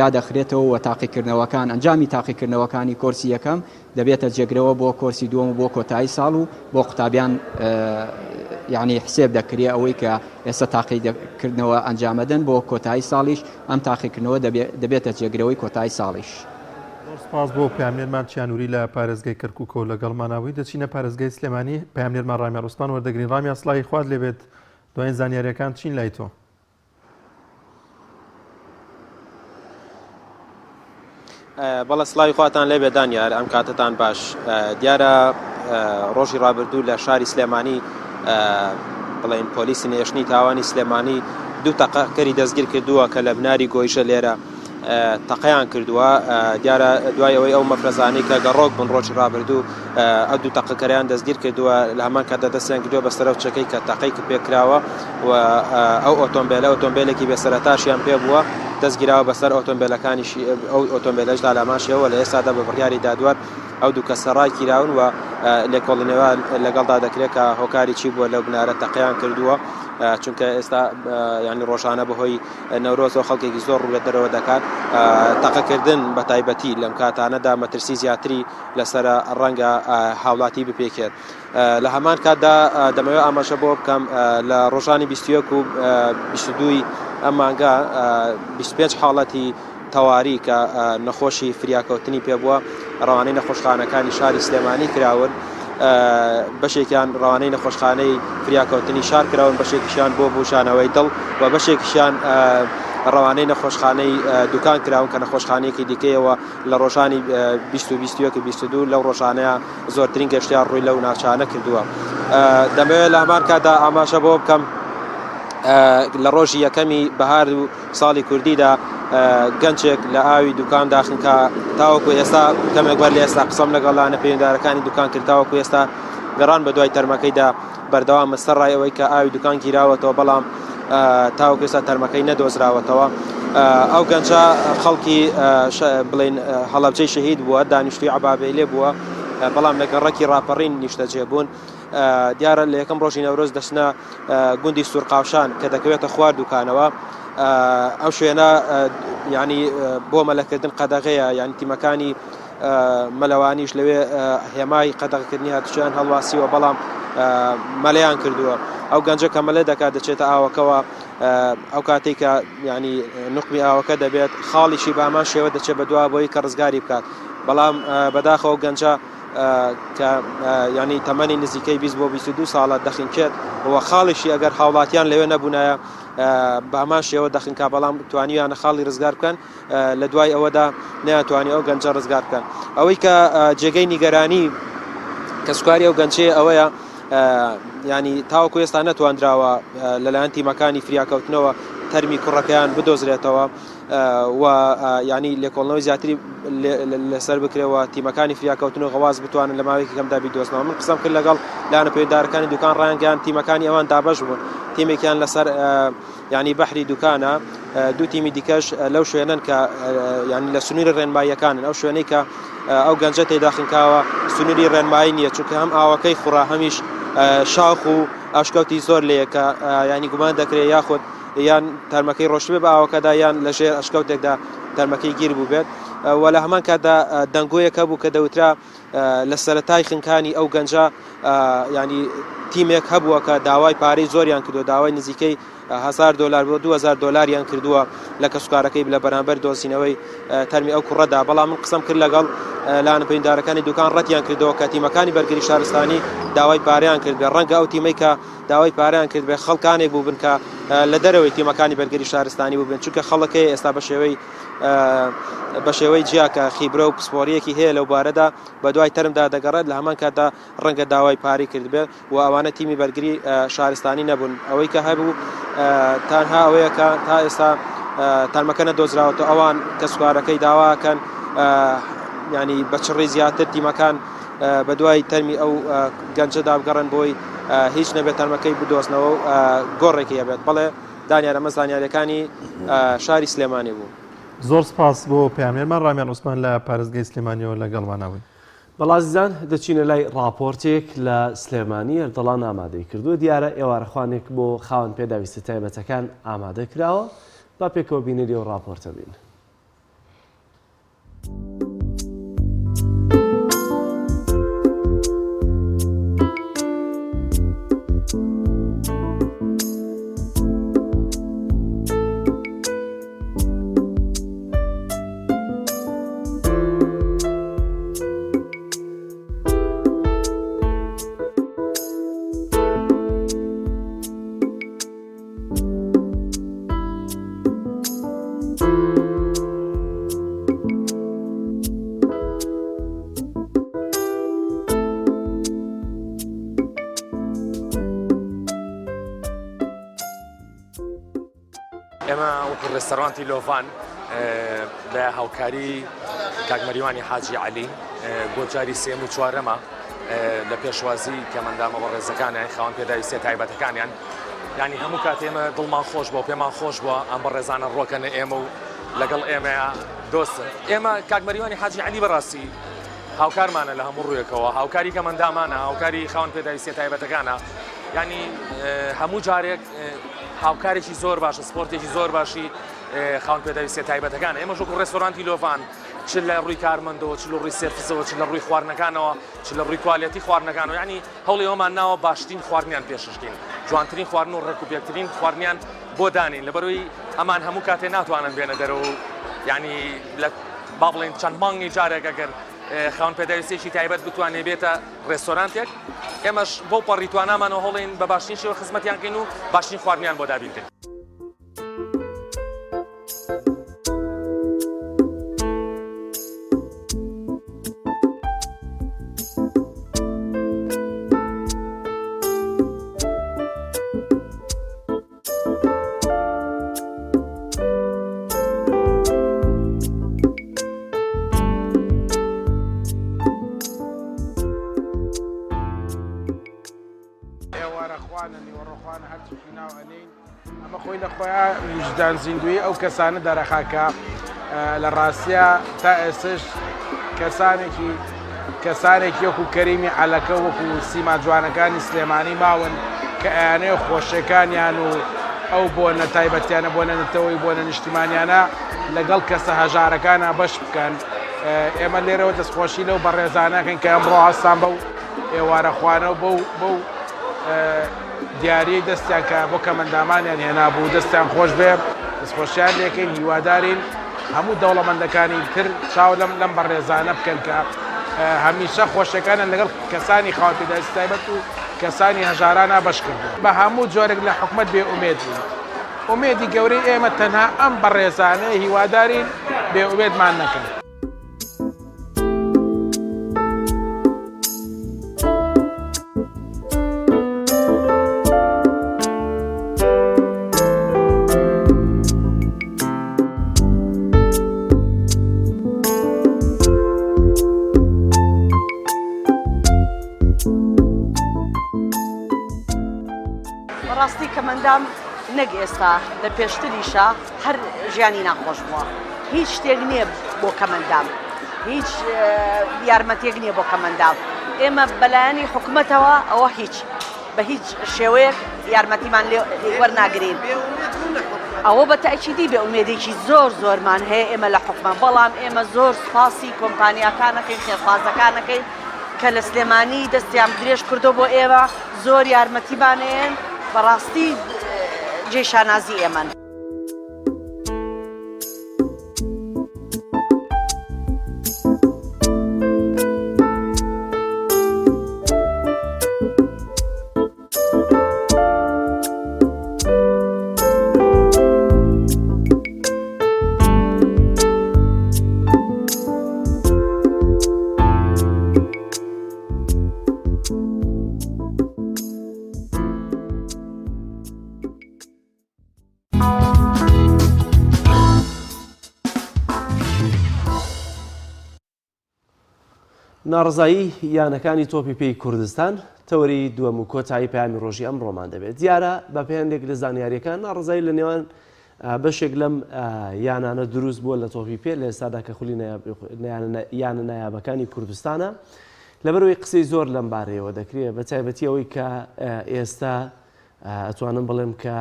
دادەخرێتەوە و تاقیکردنەوەکان ئەنجامی تاقیکردنەوەکانی کۆرسی یەکەم دەبێتە جێگرەوە بۆ کۆرسی دووەم و بۆ کۆتایی ساڵ و بۆ قوتابیان یعنی حسێب دەکرێ ئەوەی کە ئێستا تاقیکردنەوە ئەنجامەدەن بۆ کۆتایی ساڵیش ئەم تاقیکردنەوە دەبێتە جێگرەوەی کۆتایی ساڵیش. زۆر سپاس بۆ پەیامنێرمان چیانوری لە پارێزگای کەرکوکەوە لەگەڵمانە بووی. دەچینە پارێزگای سلێمانی پەیامنێرمان ڕامیار عوسمان وەردەگرین. ڕامیار سڵاوی خوات لێبێت دوایین زانیاریەکان چین لای تۆ؟ بەڵێ سڵاوی خواتان لێبێ دانیار ئەم کاتتان باش دیارە ڕۆژی ڕابردوو لە شاری سلێمانی بڵێن پۆلیسی نێشتنی تاوانی سلێمانی دوو تەقەکەری دەستگیر کردووە کە لە بناری گۆیژە لێرە تەقەیان کردووە دیارە دوای ئەوەی ئەو مەفرەزانەی کە گەڕۆک بوون ڕۆژی ڕابردوو ئەو دوو تەقەکەریان دەستگیر کردووە لە هەمان کاتدا دەستیان کردووە بەسەر ئەو چەکەی کە تەقەی پێکراوە و ئەو ئۆتۆمبیلە ئۆتۆمبیلێکی بێسەرتاشیان پێ بووە دەستگیراوە بەسەر ئۆتۆمبیلەکانیشی ئەو ئۆتۆمبیلەشدا لامان شێوە لە ئێستادا بە بڕیاری دادوەر ئەو دوو کەسە ڕاگیراون و لێکۆڵینەوە لەگەڵدا دەکرێت کە هۆکاری چی بووە لەو بنارە تەقیان کردووە چونکە ئێستا ینی ڕۆژانە بەهۆی نەورۆزەوە خەڵکێکی زۆر ڕوو لە دەرەوە دەکات، تەقەکردن بە تایبەتی لەم کاتانەدا مەترسی زیاتری لەسەرە ڕەنگە هاوڵاتی بپێکێت. لە هەمان کاتدا دەمەوێت ئاماژە بۆ بکەم لە ڕۆژانی 21 و 22 ئەم مانگە 25 حاڵەتی تەواری کە نەخۆشی فریاکەوتنی پێبووە ڕەوانەی نەخۆشخانەکانی شاری سلێمانی کراون. بەشێکیان ڕەوانەی نەخۆشخانەی فریاکەوتنی شار کراون، بەشێکیشیان بۆ بوژانەوەی دڵ و بەشێکیشیان ڕەوانەی نەخۆشخانەی دوکان کراون کە نەخۆشخانەیەکی دیکەیەوە لە ڕۆژانی 20 و 21 و 22 لەو ڕۆژانەیە زۆرترین گەشتیار ڕووی لەو ناوچانە کردووە. دەمەوێت لە هەمان کاتدا ئاماژە بۆ بکەم لە ڕۆژی یەکەمی بەهار و ساڵی کوردیدا گەنجێک لە ئاوی دوکاندا خنکا تاوەکو ئێستا کەمێک بەر لە ئێستا قسەم لەگەڵ لایەنە پەیوەندیدارەکانی دوکان کرد تاوەکو ئێستا گەڕان بە دوای تەرمەکەیدا بەردەوامە سەر ڕای ئەوەی کە ئاوی دوکان گیراوەتەوە بەڵام تاوەکو ئێستا تەرمەکەی نەدۆزراوەتەوە ئەو گەنجە خەڵکی بڵین هەڵەبجەی شەهید بووە دانیشتوی عبابەیلێ بووە بەڵام لە گەڕەکی ڕاپەڕین نیشتەجێ بوون دیارە لە یەکەم ڕۆژی نەورۆز دەچنە گوندی سوورقاوشان کە دەکەوێتە خوار دوکانەوە ئەو شوێنە ینی بۆ مەلەکردن قەدەغەیە یان تیمەکانی مەلەوانیش لەوێ هێمای قەدەغکردنی هاتوچیان هەڵواسیوە بەڵام مەلەیان کردووە ئەو گەنجە کە مەلە دەکات دەچێتە ئاوەکەوە ئەو کاتێک کە ینی نقمی ئاوەکە دەبێت خاڵیشی بامان شێوە دەچێت بە دوا بۆی کە ڕزگاری بکات بەڵام بەداخەوە گەنجە کە یانی تەمەنی نزیکەی 20 بۆ 22 ساڵە دەخنکێت و خاڵیشی ئەگەر هاوڵاتیان لەوێ نەبوونایە بە هەمان شێوە دەخنکا بەڵام توانیویانە خاڵی ڕزگار بکەن لە دوای ئەوەدا نەیانتوانی ئەو گەنجە ڕزگار بکەن ئەوەی کە جێگەی نیگەرانی کەسوکاری ئەو گەنجەیە ئەوەیە. ینی تاوەکو ئێستا نەتواندراوە لەلایەن تیمەکانی فریاکەوتنەوە تەرمی کوڕەکەیان بدۆزرێتەوە و ینی لێکۆڵنەوەی زیاتری لەسەر بکرێەوە تیمەکانی فریاکەوتن و غەواز بتوانن لە ماوەیەکی کەمدا بیدۆزنەوە من قسەم کرد لەگەڵ لایەنە پەیوەندیدارەکانی دوکان ڕایانگەیاند تیمەکانی ئەوان دابەش بوون تیمێکیان لەسەر ینی بەحری دوکانە دوو تیمی دیکەش لەو شوێنن کە ینی لە سنووری ڕێنماییەکانن ئەو شوێنەی کە ئەو گەنجە تێدا خنکاوە سنووری ڕێنمایی نییە چونکە هەم ئاوەکەی خوڕا هەمیش شاخ و ئاشکەوتی زۆر لەیە کە ینی گومان دەکرێت یاخود یان تەرمەکەی ڕۆشتبێ بە ئاوەکەدا یان لە ژێر ئەشکەوتێکدا تەرمەکەی گیر بووبێت و لە هەمان کاتدا دەنگۆیەک هەبوو کە دەوترا لە سەرەتای خنکانی ئەو گەنجە ینی تیمێک هەبووە کە داوای پارەی زۆریان کردو داوای نزیکەی هزار دلار بۆ 2000 دلاریان کردووە لە کەسوکارەکەی لە بەرامبەر دۆزینەوەی تەرمی ئەو کوڕەدا بەڵام من قسەم کرد لەگەڵ لایەنە پەیوەندیدارەکانی دوکان ڕەتیان کردەوە کە تیمەکانی بەرگری شارستانی داوای پارەیان کرد بێ ڕەنگە ئەو تیمەی کە داوای پارەیان کرد بێ خەڵکانێک بووبن کە لە دەرەوەی تیمەکانی بەرگری شارستانی بووبن چونکە خەڵک هەیە ئێستا بە شێوەی بە شێوەی جیا کە خیبرە و پسپۆریەکی هەیە لەو بارەدا بە دوای تەرمدا دەگەڕێت لە هەمان کاتدا ڕەنگە داوای پارەی کردبێت و ئەوانە تیمی بەرگری شارستانی نەبوون ئەوەی کە هەبوو تەنها ئەوەیە کە تا ئێستا تەرمەکە نەدۆزراوەتەوە ئەوان کەسوکارەکەی داواکەن ینی بە چڕی زیاتر تیمەکان بە دوای تەرمی ئەو گەنجەدا بگەڕن بۆی هیچ نەبێت تەرمەکەی بدۆزنەوە و گۆڕێکی هەبێت بەڵێ دانیار ئەمە زانیاریەکانی شاری سلێمانی بوو. زۆر سپاس بۆ پەیامنێرمان ڕامیان عوسمان لە پارێزگای سلێمانیەوە لەگەڵمانا بووی. بەڵێ ئازیزان دەچینە لای ڕاپۆرتێک لە سلێمانی ئەردەڵان ئامادەی کردووە دیارە ئێوارەخوانێک بۆ خاوەن پێداویستە تایبەتەکان ئامادە کراوە با پێکەوە بینەری ئەو ڕاپۆرتە بین. ئێمە وەکو ڕێستەرانتی لۆڤان لە هاوکاری کاک مەریوانی حاجی عەلی بۆ جاری سێم و چوارەمە لە پێشوازی کەمەندامە بەڕێزەکانیان خاوەن پێداویستیە تایبەتەکانیان ینی هەموو کات ئێمە دڵمان خۆش بۆ پێمان خۆش بووە ئەم بەڕێزانە ڕۆکەنە ئێمە و لەگەڵ ئێمەیە دۆستن ئێمە کاک مەریوانی حاجی عەلی بەڕاستی هاوکارمانە لە هەموو ڕوویەکەوە هاوکاری کەمەندامانە هاوکاری خاوەن پێداویستیە تایبەتەکانە ینی هەموو جارێک هاوکارێکی زۆر باشە سپۆرتێکی زۆر باشی خاوەن پێداویستیە تایبەتەکان ئێمە وەکو ڕێستۆرانتی لۆڤان چ لە ڕووی کارمەندەوە چ لە ڕووی سێرفسەوە چ لە ڕووی خواردنەکانەوە چ لە ڕووی کوالێتی خواردنەکانەوە یعنی هەوڵی ئەومان ناوە باشترین خواردنیان پێشکەشکەین جوانترین خواردن و ڕێک و پێکترین خواردنیان بۆ دانین لەبەرەوەی ئەمان هەموو کاتێ ناتوانن بێنە دەرەوە و یعنی لە با بڵێن چەند مانگی جارێک ئەگەر خاوەن پێداویستیەکی تایبەت بتوانێت بێتە ڕێستۆرانتێک ئێمەش بەو پەڕی توانامانەوە هەوڵین بە باشترین شێوە خزمەتیان کەین و باشترین خواردنیان بۆ دابین کەین. ئێوارەخوانە نیوەڕۆخوانە هەرچی ناو ئەنێین ئەمە خۆی لە خۆیان ویژدان زیندوی ئەو کەسانە دەرەخا کە لە ڕاستە تا ئێستش کەسانێکی کەسانێکی وەکو کەریمی عەلەکە وەکو سیما جوانەکانی سلێمانی ماون کە ئەیانەوێ خۆشیەکانیان و ئەو بۆنە تایبەتیانە بۆنە نەتەوەی بۆنە نیشتیمانیانە لەگەڵ کەسە هەژارەکانە بەش بکەن ئێمە لێرەوە دەستخۆشی لەو بەڕێزانەکەن کە ئەمڕۆ هەستان بەو ئێوارەخوانە و بەو بەو دیاریەی دەستیان کە بۆ کەمەندامانیان هێنابوو دەستیان خۆش بێ دەستخۆشیان لێکەین هیوادارین هەموو دەوڵەمەندەکانی تر چاو لەم لەم بەڕێزانە بکەن کە هەمیشە خۆشیەکانیان لەگەڵ کەسانی خاوەن پێداویستی تایبەت و کەسانی هەژارانا بەش کردووە. بە هەموو جۆرێک لە حکومەت بێ ئومێد بووین. ئومێدی گەورەی ئێمە تەنها ئەم بەڕێزانەیە هیوادارین بێ ئومێدمان نەکەن. بەڕاستی کەمەندام نەک ئێستا لە پێشتریشا هەر ژیانی ناخۆش بووە هیچ شتێک نییە بۆ کەمەندام هیچ یارمەتیەک نییە بۆ کەمەندام ئێمە بەلایەنی حکومەتەوە ئەوە هیچ بە هیچ شێوەیەک یارمەتیمان لێ وەرناگرین ئەوە بە تەئکیدی بێ ئومێدێکی زۆر زۆرمان هەیە ئێمە لە حکومەت بەڵام ئێمە زۆر سوپاسی کۆمپانیاکانەکەین خێرخوازەکانەکەین کە لە سلێمانی دەستیان درێژ کردو بۆ ئێمە زۆر یارمەتیمان ئەیەن بەڕاستی جێی شانازی ئێمەن. ناڕزایی یانەکانی تۆپی پێی کوردستان تەوەری دووەم و کۆتایی پەیامی ڕۆژی ئەمڕۆمان دەبێت دیارە بە پێندێک لە زانیاریەکان ناڕزایی لە نێوان بەشێک لەم یانانە دروست بووە لە تۆپی پێ لە ئێستادا کە خولی یانە نایابەکانی کوردستانە لەبەرەوەی قسەی زۆر لەم بارەیەوە دەکرێت بە تایبەتی ئەوەی کە ئێستا ئەتوانم بڵێم کە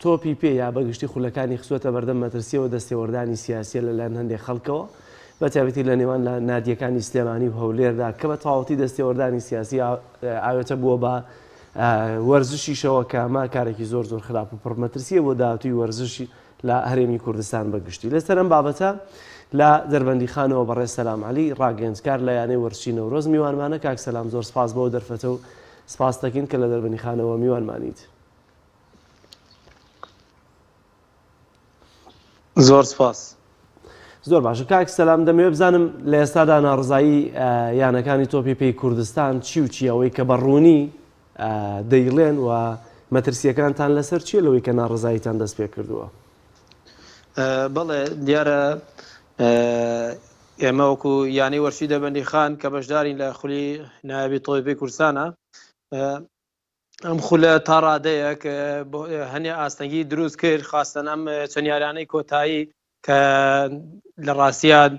تۆپی پێ یا بەگشتی خولەکانی خستووەتە بەردەم مەترسیەوە دەستێوەردانی سیاسیە لەلایەن هەندێک خەڵکەوە بە تایبەتی لە نێوان لە نادیەکانی سلێمانی و هەولێردا کە بە تەواوەتی دەستێوەردانی سیاسی ئاوێتە بووە بە وەرزشیشەوە کە ئەمە کارێکی زۆر زۆر خراپ و پڕمەترسیە بۆ داهاتووی وەرزشی لە هەرێمی کوردستان بە گشتی. لەسەر ئەم بابەتە لە دەربەندیخانەوە بەڕێز سەلام عەلی ڕاگەیەندکار لە یانەی وەرزشی نەورۆز میوانمانە. کاک سەلام زۆر سپاس بۆ ئەو دەرفەتە و سپاست دەکەین کە لە دەربەندیخانەوە میوانمانیت. زۆر سپاس. زۆر باشە کاک سەلام دەمەوێت بزانم لە ئێستادا ناڕزایی یانەکانی تۆپی پێی کوردستان چی و چی ئەوەی کە بە ڕوونی دەیڵێن و مەترسیەکانتان لەسەر چیە لەوەی کە ناڕزاییتان دەست پێ کردووە؟ بەڵێ دیارە ئێمە وەکو یانەی وەرشی دەبەندی خان کە بەشدارین لە خولی نایابی تۆپی پێی کوردستانە ئەم خولە تا ڕادەیەک هەنێ ئاستەنگی دروست کرد خاستەن ئەم چەند یارانەی کۆتایی کە لە ڕاستیان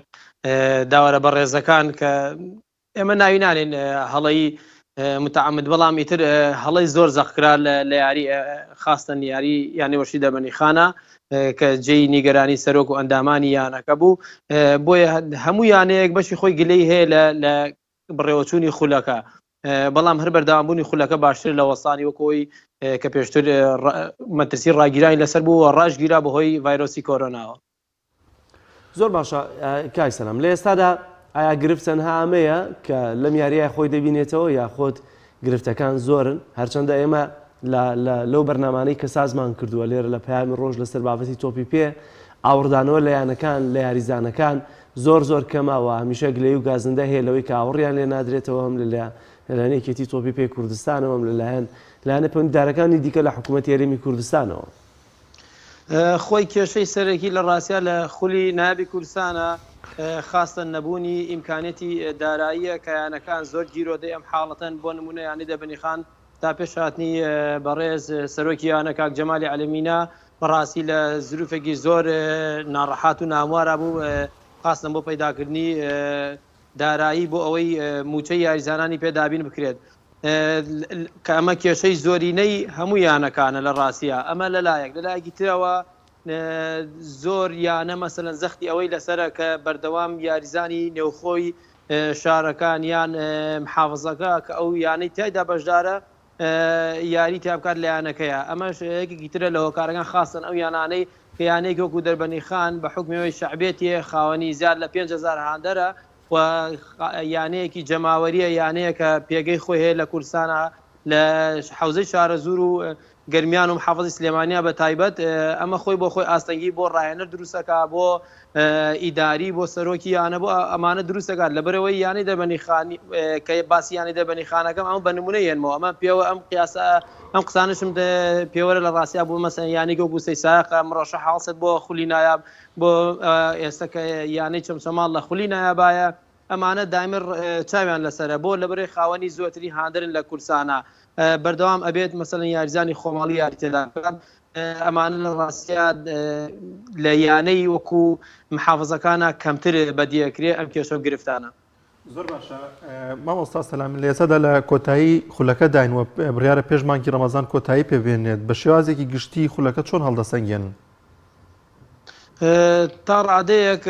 داوەرە بەڕێزەکان کە ئێمە ناوی نانێن هەڵەی متعمد بەڵام ئیتر هەڵەی زۆر زەقکرا لە یاری خاستن یاری یانی وەرشی دەبەنی خانە کە جێی نیگەرانی سەرۆک و ئەندامانی یانەکە بوو بۆیە هەموو یانەیەک بەشی خۆی گلەی هەیە لە بڕێوەچوونی خولەکە بەڵام هەر بەردەوامبوونی خولەکە باشتر لە وەستانی وەکۆی کە پێشتر مەترسی ڕاگیرانی لەسەر بوو و ڕاشگیرا بەهۆی ڤایرۆسی کۆرۆناوە. زۆر باشە کاک سەلام لە ئێستادا ئایا گرفت تەنها ئەمەیە کە لەم یاریای خۆی دەبینێتەوە یاخود گرفتەکان زۆرن هەرچەندە ئێمە لەو بەرنامانەی کە سازمان کردووە لێرە لە پەیامی ڕۆژ لەسەر بابەتی تۆپی پێ ئاوڕدانەوە لە یانەکان لە یاریزانەکان زۆر زۆر کەمە و هەمیشە گلەیی و گازندە هەیە لەوەی کە ئاوڕیان لێ نادرێتەوە هەم لەلایەن یەکێتی تۆپی پێی کوردستانەوە هەم لەلایەن لایەنە پەیوەندیدارەکانی دیکە لە حکوومەتی هەرێمی کوردستانەوە. خۆی کێشەی سەرەکی لە ڕاستیا لە خولی نایابی کوردستانە خاستە نەبوونی ئیمکانیەتی داراییە کە یانەکان زۆر گیرۆدەی ئەم حاڵەتەن بۆ نموونە یانەی دەبەنیخان تا پێش هاتنی بەڕێز سەرۆکی یانە کاک جەمالی عەلەمینا بەڕاستی لە زروفێکی زۆر ناڕەحات و ناهەموارا بوو خاستن بۆ پەیداکردنی دارایی بۆ ئەوەی مووچەی یاریزانانی پێ دابین بکرێت کە ئەمە کێشەی زۆرینەی هەموو یانەکانە لە ڕاستیا ئەمە لەلایەک لەلایەکی ترەوە زۆر یانە مەسەلەن زەختی ئەوەی لەسەرە کە بەردەوام یاریزانی نێوخۆی شارەکان یان محافزەکە کە ئەو یانەی تیایدا بەشدارە یاری تیا بکات لە یانەکەیە ئەمەش یەکێکی ترە لە هۆکارەکان خاستەن ئەو یانانەی کە یانەیەکی وەکو دەربەندیخان بە حوکمی ئەوەی شەعبێتیە خاوەنی زیاد لە 5000 هاندەرە و یانەیەکی جەماوەریە یانەیەکە پێگەی خۆی هەیە لە کوردستانە لە حەوزەی شارەزوور و گەرمیان و محافزی سلێمانیا بە تایبەت ئەمە خۆی بۆ خۆی ئاستەنگی بۆ ڕاهێنەر دروستەکا بۆ ئیداری بۆ سەرۆکی یانە بۆ ئەمانە دروستەکات لەبەرەوەی یانەی دەربەنی خان کە باسی یانەی دەربەنی خانەکەم ئەمە بە نمونە یەنمەوە ئەمە پێوە ئەم قیاسە ئەم قسانشم پێوەرە لە ڕاستیا بۆ مەسەن یانەی گۆگو سەی سایەقە مڕەشە حاڵست بۆ خولی نایاب بۆ ئێستا کە یانەی چەمچەماڵ لە خولی نایابایە. ئەمانە دایمر چاویان لەسەرە بۆ لەبەرەی خاوەنی زۆرترین هاندەرن لە کوردستانا بەردەوام ئەبێت مەسەلەن یاریزانی خۆماڵی یاری تێدا بکات ئەمانە لە ڕاستیا لە یانەی وەکو محافزەکانە کەمتر بەدیەکرێ ئەم کێشە و گرفتانە. زۆر باشە مامۆستا سەلام لە ئێستادا لە کۆتایی خولەکەداین و بڕیارە پێش مانگی ڕەمەزان کۆتایی پێ بێنێت بە شێوازێکی گشتی خولەکە چۆن هەڵدەسەنگێنن؟ تا ڕادەیەک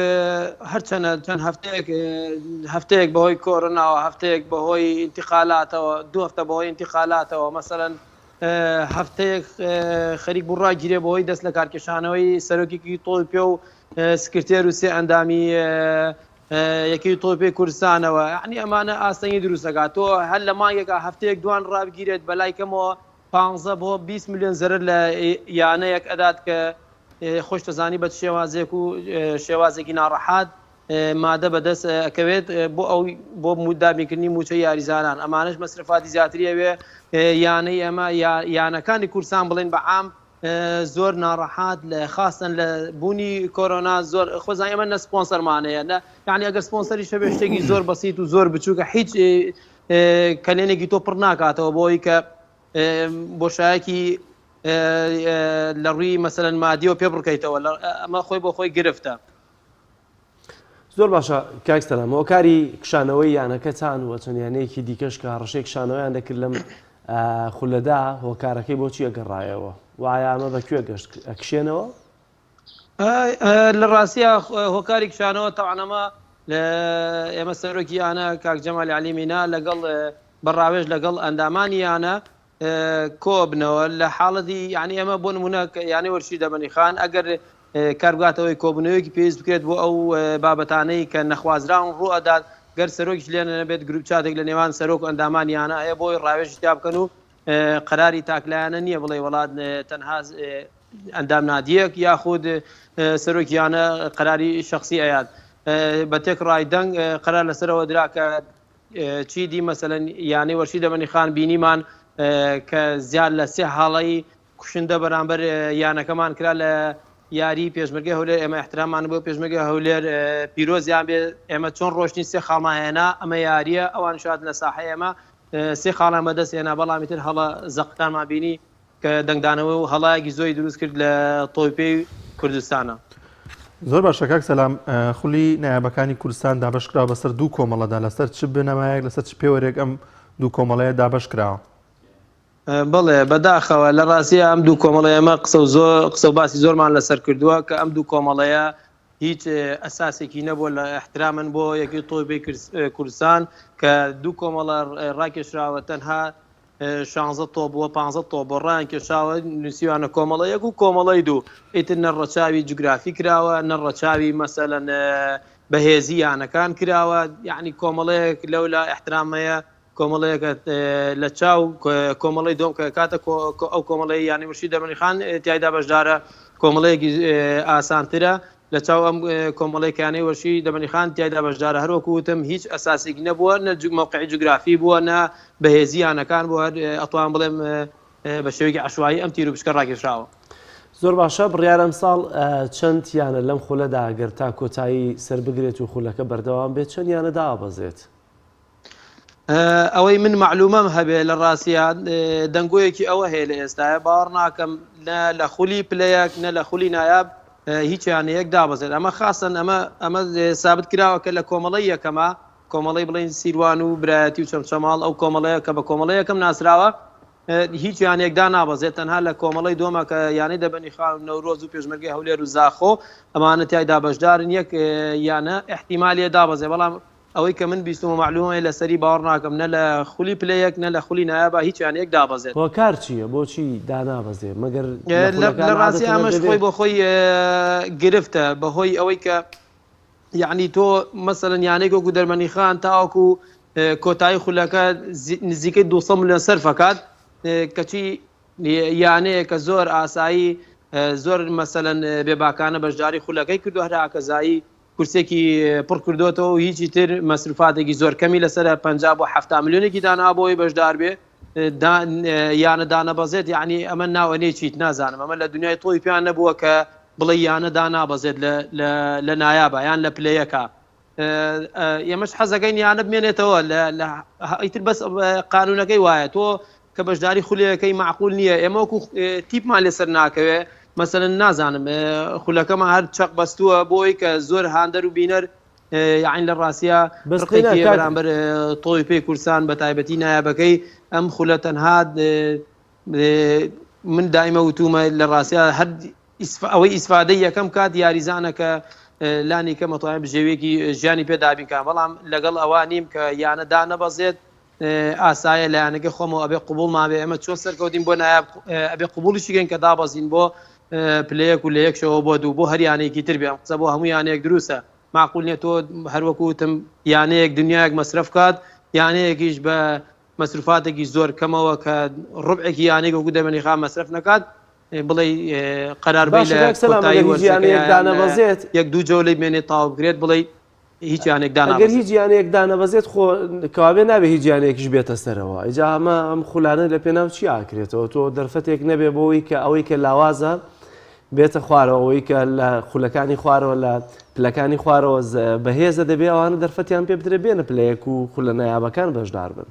هەرچەنە چەند هەفتەیەک هەفتەیەک بەهۆی کۆرۆناوە هەفتەیەک بەهۆی ئینتقالاتەوە دوو هەفتە بەهۆی ئینتقالاتەوە مەسەلەن هەفتەیەک خەریک بوو ڕاگیرێ بەهۆی دەست لە کارکێشانەوەی سەرۆکێکی تۆپی پێ و سکرتێر و سێ ئەندامی یەکێتی تۆپی پێی کوردستانەوە یعنی ئەمانە ئاستەنگی دروست دەکات تۆ هەر لە مانگێکا هەفتەیەک دوان ڕابگیرێت بەلای کەمەوە پانزە بۆ 20 ملیۆن زەرەر لە یانەیەک ئەدات کە خۆش دەزانی بە چ شێوازێک و شێوازێکی ناڕەحات مادە بەدەست ئەکەوێت بۆ ئەو بۆ دابینکردنی موچەی یاریزانان ئەمانەش مەسرفاتی زیاتری ئەوێ یانەی ئەمە یانەکانی کوردستان بڵێن بە عام زۆر ناڕەحات لە خاستەن لە بوونی کۆرۆنا زۆر خۆزان ئێمە نە سپۆنسەرمان هەیە نە یعنی ئەگەر سپۆنسەری شەبێ شتێکی زۆر بەسیت و زۆر بچووکە هیچ کەلێنێکی تۆ پڕ ناکاتەوە بۆی کە بۆشایەکی لە ڕووی مەسەلەن مادیەوە پێ بڕکەیتەوە ئەمە خۆی بۆ خۆی گرفتە. زۆر باشە کاک سەلام هۆکاری کشانەوەی یانەکەتان و چەند یانەیەکی دیکەش کە هەڕەشەی کشانەوەیان دەکرد لەم خولەدا هۆکارەکەی بۆچی ئەگەڕایەوە و ئایا ئەمە بە کوێ گەشت ئەکشێنەوە؟ لە ڕاستیا هۆکاری کشانەوە تەوان ئەمە ئێمە سەرۆکی یانە کاک جەمالی عەلی مینا لەگەڵ بە ڕاوێژ لەگەڵ ئەندامانی یانە کۆبنەوە لە حاڵەتی یانی ئێمە بۆ نمونە یانەی وەرزشی دەبەنی خان ئەگەر کار بگاتەوەی کۆبوونەوەیەکی پێویست بکرێت بۆ ئەو بابەتانەی کە نەخوازراون ڕوو ئەدات گەر سەرۆکیش لێ نەبێت گروپ چاتێک لە نێوان سەرۆک و ئەندامان یانە هەیە بۆی ڕاوێژی تیا بکەن و قەراری تاکلایەنە نییە بڵێ وڵات تەنها ئەندام نادیەک یاخود سەرۆکی یانە قەراری شخصی ئەیات بە تێکڕای دەنگ قەرار لەسەرەوە درا کە چی دی مەسەلەن یانەی وەرشی دەمەنی خان بینیمان کە زیاد لە سێ هەڵەی کوشندە بەرامبەر یانەکەمان کرا لە یاری پێشمەرگەی هەولێر ئێمە احترامان بۆ پێشمەرگەی هەولێر پیرۆزیان بێ ئێمە چۆن ڕۆشتین سێ خاڵمان هێنا ئەمە یاریە ئەوان شاد لە ساحە ئێمە سێ خاڵیان بەدەست هێنا بەڵام ئیتر هەڵە زەقەکانمان بینی کە دەنگدانەوە و هەڵایەکی زۆری دروست کرد لە تۆپی کوردستانە. زۆر باشە کاک سەلام خولی نایابەکانی کوردستان دابەش کراوە بەسەر دوو کۆمەڵەدا لەسەر چ بنەمایەک لەسەر چ پێوەرێک ئەم دوو کۆمەڵەیە دابەش کراوە؟ بەڵێ بەداخەوە لە ڕاستیە ئەم دوو کۆمەڵەیە ئێمە قسە و زۆر قسە و باسی زۆرمان لەسەر کردووە کە ئەم دوو کۆمەڵەیە هیچ ئەساسێکی نەبووە لە ئیحترامن بۆ یەکی تۆپی کوردستان کە دوو کۆمەڵە ڕاکێشراوە تەنها شانزە تۆپ بووە پانزە تۆپ بۆ ڕایان کێشاوە نووسیوانە کۆمەڵە یەک و کۆمەڵەی دوو ئیتر نە ڕەچاوی جوگرافی کراوە نە ڕەچاوی مەسەلەن بەهێزی یانەکان کراوە یعنی کۆمەڵەیەک لەولا احترامەیە کۆمەڵەیەکە لە چاو کۆمەڵەی دۆم کە کاتە ئەو کۆمەڵەی یانی مرشی دەمەنی خان تایدا بەشدارە کۆمەڵەیەکی ئاسانترە لە چاو ئەم کۆمەڵەی کە یانەی وەرشی دەمەنی خان تیایدا بەشدارە هەر وەکو وتم هیچ ئەساسێکی نەبووە نە مەوقعی جوگرافی بووە نە بەهێزی یانەکان بووە هەر ئەتوانم بڵێم بە شێوەیەکی عەشوایی ئەم تیروپشکە ڕاکێشراوە. زۆر باشە بڕیارە ئەمساڵ چەند یانە لەم خولەدا گەر تا کۆتایی سەربگرێت و خولەکە بەردەوام بێت چەند یانە دابەزێت؟ ئەوەی من مەعلومەم هەبێ لە ڕاستیا دەنگۆیەکی ئەوە هەیە لە ئێستاە باوەڕ ناکەم نە لە خولی پلەیەک نە لە خولی نایاب هیچ یانەیەک دابەزێت ئەمە خاستن ئەمە ئەمە سابت کراوە کە لە کۆمەڵی یەکەمە کۆمەڵی بڵین سیروان و برایەتی و چەمچەماڵ ئەو کۆمەڵەیە کە بە کۆمەڵی یەکەم ناسراوە هیچ یانەیەک دانابەزێت تەنها لە کۆمەڵەی دووەمە کە یانەی دەبەنی خان و نەورۆز و پێشمەرگەی هەولێر و زاخۆ ئەمانە تیایدا بەشدارن یەک یانە ئیحتیمالیە دابەزێ بەڵام ئەوەی کە من بیستومە مەعلومە لەسەری باوەڕ ناکەم نە لە خولی پلە یەک نە لە خولی نایابا هیچ یانەیەک دابەزێت. هۆکار چییە بۆچی دانابەزێ مەگەر لە خولەکان لە ڕاستی عادەتەن ئەمەش دەبێ؟ خۆی بۆ خۆی گرفتە بەهۆی ئەوەی کە یەعنی تۆ مەسەلەن یانەیەک وەکو دەرمەنی خان تاوەکو کۆتایی خولەکە نزیکەی 200 ملیۆن سەرف ئەکات کەچی یانەیەکە زۆر ئاسایی زۆر مەسەلەن بێباکانە بەشداری خولەکەی کردو هەر هاکەزایی کورسێکی پڕ کردوێتەوە و هیچی تر مەسروفاتێکی زۆر کەمی لەسەر 50 بۆ 70 ملیۆنێکی دانا بۆی بەشدار بێ یانە دانەبەزێت یعنی ئەمە ناوەنێ چیت نازانم ئەمە لە دنیای تۆی پێیان نەبووە کە بڵێ یانە دانابەزێت لە نایابە یان لە پلەیەکە. ئێمەش حەزەکەین یانە بمێنێتەوە لە ئیتر بەس قانونەکەی وایە تۆ کە بەشداری خولەکەی معقول نییە ئێمە وەکو تیپمان لەسەر ناکەوێ مەسەلەن نازانم خولەکەمان هەر چەق بەستووە بۆی کە زۆر هاندەر و بینەر یاعین لە ڕاستە بەس ڕقێکی هەیە بەرامبەر تۆی پێی کوردستان بە تایبەتی نایابەکەی ئەم خولە تەنها من دایمە وتومە لە ڕاستە هەر ئەوەی ئیسفادەی یەکەم کات یاریزانە کە لانی کەم ئەتوانێت بژێویەکی ژیانی پێ دابین کات بەڵام لەگەڵ ئەوە نیم کە یانە دانەبەزێت ئاسایە لە یانەکەی خۆمەوە ئەبێ قبوڵمان بێ ئێمە چۆن سەرکەوتین بۆ نایاب ئەبێ قبوڵیشی کەین کە دابەزین بۆ پلەیەک و لە یەک شەوە بۆ دوو بۆ هەر یانەیەکی تر بێ ئەم قسە بۆ هەموو یانەیەک دروستە معقول نیە تۆ هەروەکو وتم یانەیەک دنیایەک مەسرەف کات یانەیەکیش بە مەسروفاتێکی زۆر کەمەوە کە ڕبعێکی یانەیەک وەکو دەرمەنی خان مەسرەف نەکات بڵێی قەرار بەی باشە لە کاک سەلام کۆتایی ئەگەر هیچ وەرزەکە یانەیەک یان دانەبەزێت یەک دوو جەولەی بمێنێت تەواو بکرێت بڵێی هیچ یانێک ئەگەر دانابەزێت. هیچ یانەیەک دانەبەزێت خۆ کەوابێ نابێ هیچ یانەیەکیش بێتە سەرەوە ئیجا ئەمە ئەم خولانە لە پێناو چی ئاکرێتەوە تۆ دەرفەتێک نەبێ بۆی کە ئەوەی کە لاوازە بێتە خوارەوە ئەوەی کە لە خولەکانی خوارەوە لە پلەکانی خوارەوە بەهێزە دەبێ ئەوانە دەرفەتیان پێ بدرێ بێنە پلەیەک و خولە نایابەکان بەشدار بن.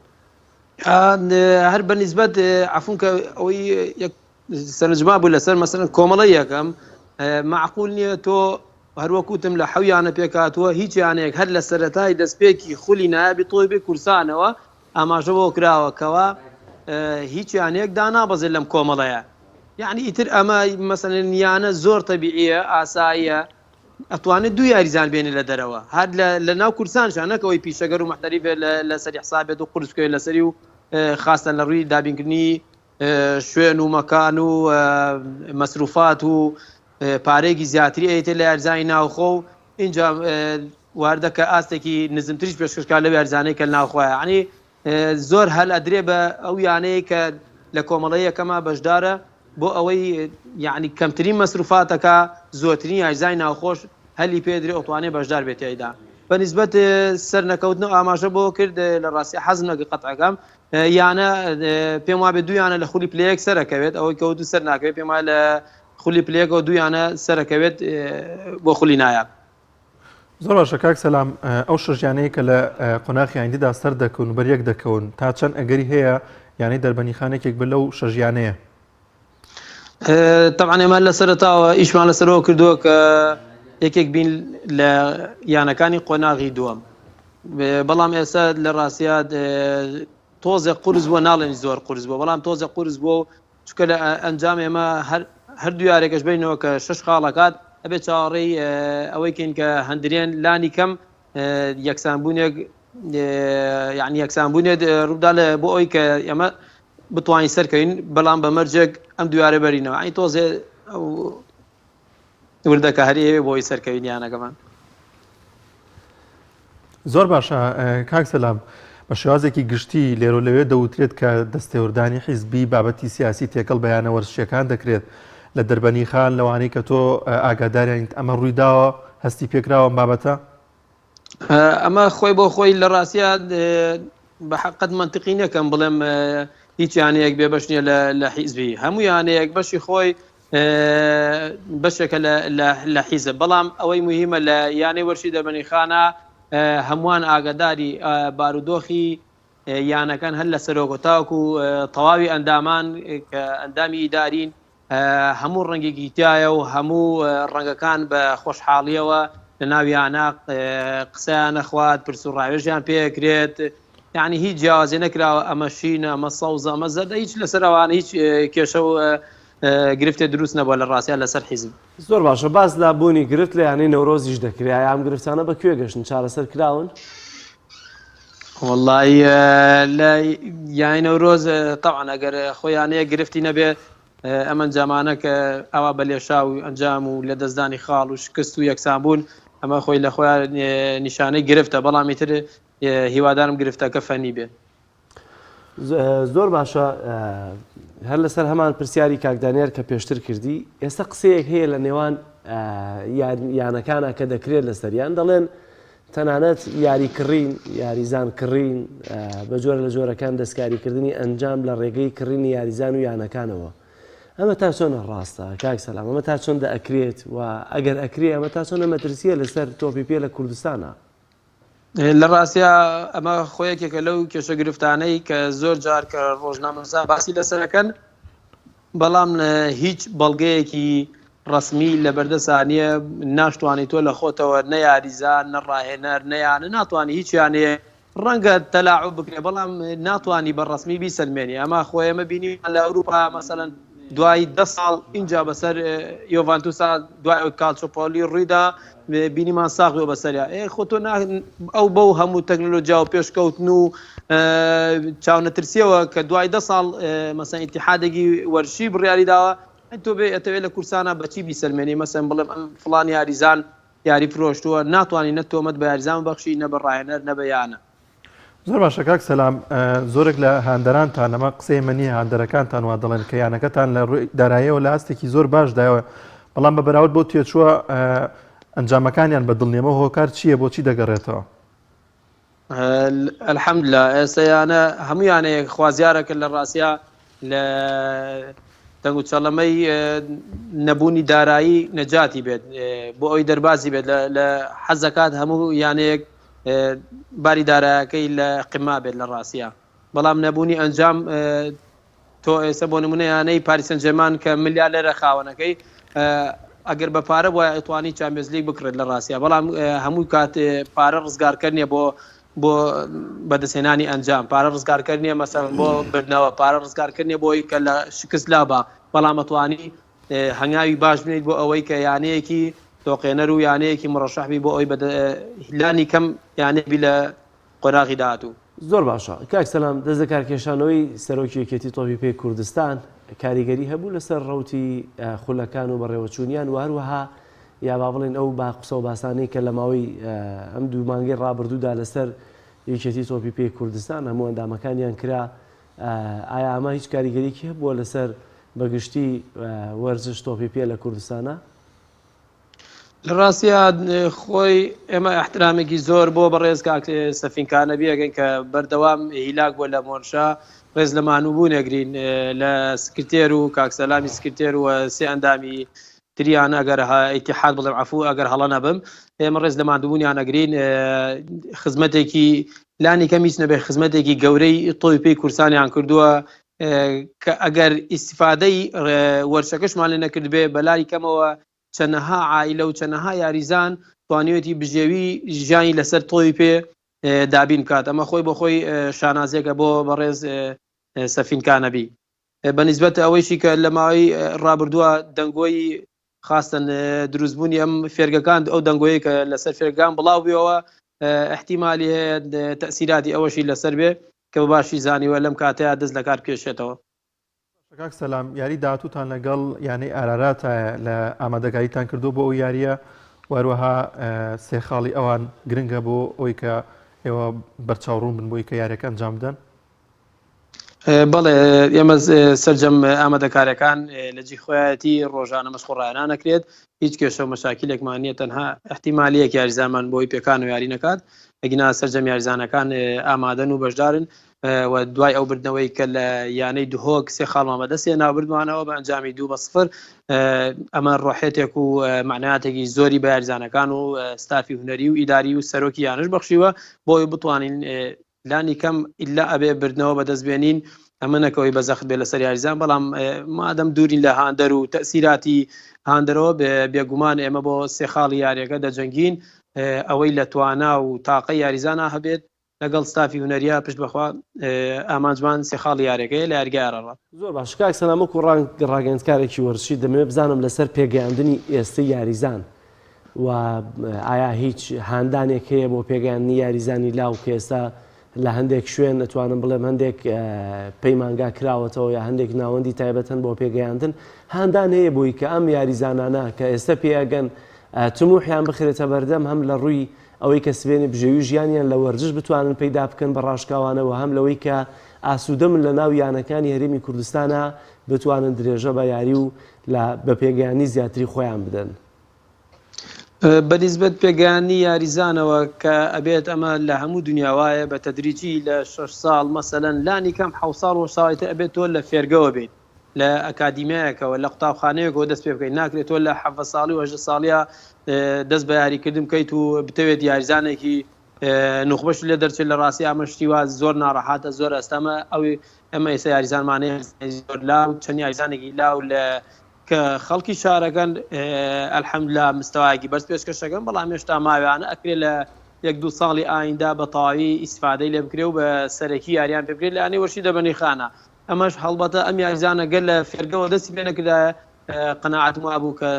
هەر بە نیسبەت عەفوون کە ئەوەی یەک سەرنجما بوو لەسەر مەسەلەن کۆمەڵەی یەکەم مەعقول نییە تۆ هەروەک وتم لە حەو یانە پێکهاتووە هیچ یانەیەک هەر لە سەرەتای دەستپێکی خولی نایابی تۆپی کورسانەوە ئاماژە بۆ کراوە کەوا هیچ یانەیەک دانابەزێت لەم کۆمەڵەیە یعنی ئیتر ئەمە مەسەلەن یانە زۆر تەبیعیە ئاساییە ئەتوانێت دوو یاریزان بێنێ لە دەرەوە هەر لە ناو کوردستانشا نەک ئەوەی پیشەگەر و محتەریف لەسەری حساب بێت و قورس بکەوێت لەسەری و خاستەن لە ڕووی دابینکردنی شوێن و مەکان و مەسروفات و پارەیەکی زیاتری ئەیتێ لە یاریزانی ناوخۆ و ئینجا واردە کە ئاستێکی نزمتریش پێشکەش کات لەو یاریزانەی کە ناوخۆیە یعنی زۆر هەل ئەدرێ بە ئەو یانەیە کە لە کۆمەڵەی یەکەما بەشدارە بۆ ئەوەی یعنی کەمترین مەسروفاتەکە زۆرترین یاریزانی ناوخۆش هەلی پێدرێ ئەتوانێ بەشدار بێت تیایدا بە نیسبەت سەرنەکەوتن و ئاماژە بۆ کرد لە ڕاستی حەزم نەکرد قەتعەکەم یانە پێم وابێ دوو یانە لە خولی پلەیەک سەرەکەوێت ئەوەی کەوت و سەر ناکەوێت پێم وایە لە خولی پلەیەکەوە دوو یانە سەرەکەوێت بۆ خولی نایاب. زۆر باشە کاک سەلام ئەو شەش یانەیە کە لە قۆناخی ئایندەدا سەر دەکەون و بەریەک دەکەون تا چەند ئەگەری هەیە یانەی دەربەنیخان یەکێک بێت لەو شەش یانەیە؟ تەبعەن ئێمە لە سەرەتاوە ئیشمان لەسەرەوە کردووە کە یەکێک بین لە یانەکانی قۆناغی دووەم بەڵام ئێستا لە ڕاستیا تۆزێک قورس بووە ناڵێن زۆر قورس بووە بەڵام تۆزێک قورس بووە و چونکە لە ئەنجام ئێمە هەر هەردوو یارێکەش بینەوە کە شش خاڵەکات ئەبێت چاوەڕێی ئەوەی کەین کە هەندرێن لانی کەم یەکسانبوونێک یعنی یەکسانبوونێت ڕوودا لە بۆ ئەوی کە ئێمە بتوانین سەرکەوین بەڵام بە مەرجێک ئەم دویارە بەرینەوە ئەی تۆزێ وردەکە هەر ئێوێ بۆی سەرکەوین یانەکەمان. زۆر باشە کاک سەلام بە شێوازێکی گشتی لێرە لەوێ دەوترێت کە دەستێوردانی حیزبی بابەتی سیاسی تێکەڵ بە یانە وەرزشیەکان دەکرێت لە دەربەنی خان لەوانەی کە تۆ ئاگاداریانیت ئەمە ڕووی داوە هەستی پێکراوە ئەم بابەتە؟ ئەمە خۆی بۆ خۆی لە ڕاستیا بە حەقەت مەنتقی نەکەم بڵێم هیچ یانەیەک بێبەش نییە لە حیزبی هەموو یانەیەک بەشی خۆی بەشێکە لە حیزب بەڵام ئەوەی مهمە لە یانەی وەرشی دەربەنی خانە هەمووان ئاگاداری بارودۆخی یانەکان هەر لە سەرۆک تاوەکو تەواوی ئەندامان کە ئەندامی ئیدارین هەموو ڕەنگێکی تیایە و هەموو ڕەنگەکان بە خۆشحاڵیەوە لە ناو یانە قسەیان ئەخوات پرس و ڕاوێژیان پێ ئەکرێت یعنی هیچ جیاوازی نەکراوە ئەمە شینە ئەمە سەوزە ئەمە زەردە هیچ لەسەر ئەوانە هیچ کێشە و گرفتێ دروست نەبووە لە ڕاستیا لەسەر حیزب. زۆر باشە باس لە بوونی گرفت لە یانەی نەورۆزیش دەکرێ ئایا ئەم گرفتانە بە کوێ گەشتن چارەسەر کراون؟ وەڵی لە یانەی نەورۆز تەبعەن ئەگەر خۆ یانەیە گرفتی نەبێ ئەم ئەنجامانە کە ئاوا بە لێشاو و ئەنجام و لە دەستدانی خاڵ و شکست و یەکسان بوون ئەمە خۆی لە خۆیان نیشانەی گرفتە بەڵام ئیتر هیوادارم گرفتەکە فەنی بێ. زۆر باشە هەر لەسەر هەمان پرسیاری کاک دانیار کە پێشتر کردی ئێستا قسەیەک هەیە لە نێوان یانەکانە کە دەکرێت لەسەریان دەڵێن تەنانەت یاری کڕین یاریزان کڕین بە جۆرە لە جۆرەکان دەستکاریکردنی ئەنجام لە ڕێگەی کڕینی یاریزان و یانەکانەوە ئەمە تا چۆنە ڕاستە کاک سەلام ئەمە تا چۆن دەئەکرێت و ئەگەر ئەکرێ ئەمە تا چۆنە مەترسیە لەسەر تۆپی پێ لە کوردستانە؟ لە ڕاستیا ئەمە خۆ یەکێکە لەو کێشە گرفتانەی کە زۆر جار کە ڕۆژنامەنووسان باسی لەسەرەکەن بەڵام هیچ بەڵگەیەکی ڕسمی لە بەردەسا نییە ناشتوانانی تۆ لە خۆتەوە نە یاریزان نە ڕاهێنەر نەیانە ناتوانانی هیچ یانەیە ڕەنگە تەلاعوب بکرێ بەڵام ناتوانی بە ڕەسمی بیسەلمێنی ئەمە خۆ ئێمە بینیمان لە ئەوروپا مەسەلەن دوای دە ساڵ ئینجا بەسەر یۆڤانتوسا دوای ئەو کالچۆپۆلی ڕوویدا بینیمان ساغ بێ بەسەریا ئێ خۆ تۆ ئەو بەو هەموو تەکنەلۆجیا و پێشکەوتن و چاونەترسیەوە کە دوای دە ساڵ مەسەن ئیتیحادێکی وەرشی بڕیاری داوە تۆ بێ ئەتەوێت لە کورسانە بەچی بیسەلمێنی مەسەن بڵێم ئەم فڵان یاریزان یاری فرۆشتووە، ناتوانی نە تۆمەت بە یاریزان ببەخشی نە بە ڕاهێنەر نە بە یانە. زۆر باشە کاک سەلام زۆرێک لە هاندەرانتان ئەمە قسەی من نییە هاندەرەکانتان وا دەڵێن کە یانەکەتان لە ڕووی داراییەوە لە ئاستێکی زۆر باشدایەوە بەڵام بە بەراورد بۆ تێچووە ئەنجامەکانیان بە دڵنیەمە هۆکار چییە بۆچی دەگەڕێتەوە؟ الحمدللە ئێستا یانە هەموو یانەیەک خوازیارە کە لە ڕاستیا لە تەنگ و چەڵەمەی نەبوونی دارایی نەجاتی بێت بۆ ئەوی دەربازی بێت لە حەزەکات هەموو یانەیەک باری دارایەکەی لە قما بێت لە ڕاستیا بەڵام نەبوونی ئەنجام تۆ ئێستا بۆ نمونە یانەی پاریس سان جێرمان کە ملیارلێرە خاوەنەکەی ئەگەر بە پارە وایە ئەتوانی چامپیۆنزلیگ بکڕێت لە ڕاستیا بەڵام هەموو کات پارە ڕزگارکەر نییە بۆ بۆ بەدەستهێنانی ئەنجام پارە ڕزگارکەر نییە مەسەن بۆ بردنەوە پارە ڕزگارکردنیە بۆی کە لە شکست لابا بەڵام ئەتوانی هەنگاوی باش بنیت بۆ ئەوەی کە یانەیەکی تۆقێنەر و یانەیەکی مڕەشەحبی بۆ ئەوەی لانی کەم یانەیە بی لە قۆناغی داهاتوو. زۆر باشە کاک سەلام، دەست لەکارکێشانەوەی سەرۆکی یەکێتی تۆپی پێی کوردستان کاریگەری هەبوو لەسەر ڕەوتی خولەکان و بەڕێوەچوونیان و هەروەها یا با بڵێن ئەو با قسە و باسانەی کە لە ماوەی ئەم دوو مانگەی ڕابردوودا لەسەر یەکێتی تۆپی پێی کوردستان هەموو ئەندامەکانیان کرا ئایا ئەمە هیچ کاریگەریی هەبووە لەسەر بەگشتی وەرزش تۆپی پێ لە کوردستانە؟ لە ڕاستیا خۆی ئێمە ئیحترامێکی زۆر بۆ بەڕێز کاک سەفین کانەبی ئەگەین کە بەردەوام هیلاک بووە لە مۆنشا ڕێز لە مانووبوون ئەگرین لە سکرتێر و کاک سەلامی سکرتێر و سێ ئەندامی تریان ئەگەر ئیتیحاد بڵێم عەفوو ئەگەر هەڵە نەبم ئێمە ڕێز لە ماندووبوونیان ئەگرین خزمەتێکی لانی کەم هیچ نەبێ خزمەتێکی گەورەی تۆی پێی کورسانیان کردووە کە ئەگەر ئیسیفادەی وەرشەکەشمان لێ نەکردبێ بەلای کەمەوە چەنەها عائیلە و چەنەها یاریزان توانیوێتی بژێوی ژیانی لەسەر تۆی پێ دابین بکات ئەمە خۆی بۆ خۆی شانازیەکە بۆ بەڕێز سەفین کانەبی بەنیسبەت ئەوەیشی کە لە ماوەی ڕابردووە دەنگۆی خاستن دروستبوونی ئەم فێرگەکان ئەو دەنگۆیە کە لەسەر فێرگان بڵاو بووەوە احتیمالی هەیە تەسیراتی ئەوەشی لەسەر بێ کە بە باشی زانیوە لەم کاتەیە دەست لەکار بکێشێتەوە. کاک سەلام یاری داهاتووتان لەگەڵ یانەی ئاراراتایە لە ئامادەکاریتان کردو بۆ ئەو یاریە و هەروەها سێ خاڵی ئەوان گرنگە بۆ ئەوی کە ئێوە بەرچاوڕوون بن بۆی کە یاریەکە ئەنجام بدەن. بەڵێ ئێمە سەرجەم ئامادەکارەکان لە جی خۆیەتی ڕۆژانە مەشق و ڕاهێنان ئەکرێت هیچ کێشە و مەشاکیلێکمان نییە تەنها احتیمالیەک یاریزانمان بۆی پێکان و یاری نەکات ئەگینا سەرجەم یاریزانەکان ئامادەن و بەشدارن و دوای ئەو بردنەوەی کە لە یانەی دهۆک سێ خاڵمان بەدەستێ ناوبردمانەوە بە ئەنجامی دوو بە سفر ئەمە ڕۆحێتێک و معناتێکی زۆری بە یاریزانەکان و ستافی هونەری و ئیداری و سەرۆکی یانش بەخشیوە بۆی بتوانین لانی کەم ئیلا ئەبێ بردنەوە بەدەست بێنین ئەمە نەکەوەی بە زەخت بێ لەسەر یاریزان بەڵام مادەم دوورین لە هاندەر و تەسیراتی هاندەرەوە بێگومان ئێمە بۆ سێ خاڵی یاریەکە دەجەنگین ئەوەی لە توانا و تاقە یاریزانە هەبێت لەگەڵ ستافی هونەریە پشت بەخوا ئامانجمان سێ خاڵی یاریەکەیە لە یاریگای ئارارات. زۆر باش کاک سەلام وەکو ڕاگەیەندکارێکی وەرزشی دەمەوێت بزانم لەسەر پێگەیاندنی ئێستەی یاریزان و ئایا هیچ هاندانێک هەیە بۆ پێگەیاندنی یاریزانی لاو کە ئێستا لە هەندێک شوێن ئەتوانم بڵێم هەندێک پەیمانگا کراوەتەوە یا هەندێک ناوەندی تایبەت هەن بۆ پێگەیاندن هاندان هەیە بۆی کە ئەم یاریزانانە کە ئێستا پێگەن تموحیان بخرێتە بەردەم هەم لە ڕووی ئەوەی کە سبێنێ بژێوی ژیانیان لە وەرزش بتوانن پەیدا بکەن بە ڕاشکاوانەوە هەم لەوەی کە ئاسوودەمن لە ناو یانەکانی هەرێمی کوردستانە بتوانن درێژە بە یاری و لە بە پێگەیاندنی زیاتری خۆیان بدەن. بە نیسبەت پێگەیاندنی یاریزانەوە کە ئەبێت ئەمە لە هەموو دنیا وایە بە تەدریجی لە شەش ساڵ مەسەلەن لانی کەم حەوت ساڵ و هەشت ساڵی تر ئەبێت تۆ لە فێرگەوە بیت لە ئەکادیمیایەکەوە لە قوتابخانەیەکەوە دەست پێ بکەیت ناکرێت تۆ لە حەڤە ساڵی و هەژدە ساڵیە دەست بە یاریکردن بکەیت و بتەوێت یاریزانێکی. نوخبەش لێ دەرچێت لە ڕاستی ئەمە شتی وا زۆر ناڕەحاتە زۆر ئەستەمە ئەوی ئەمە ئێستا یاریزانمان هەیە زۆر لاو چەند یاریزانێکی لاو لە کە خەڵکی شارەکەن الحمدللە مستەوایەکی بەرز پێشکەش دەکەن بەڵام هێشتا ماویانە ئەکرێ لە یەک دوو ساڵی ئایندە بە تەواوی ئیسفادەی لێ بکرێ و بە سەرەکی یاریان پێ بکرێت لە یانەی وەرشی دەبەنی خانە ئەمەش هەڵبەتە ئەم یاریزانە گەر لە فێرگەوە دەستی پێ نەکردایە قەناعەتم وابوو کە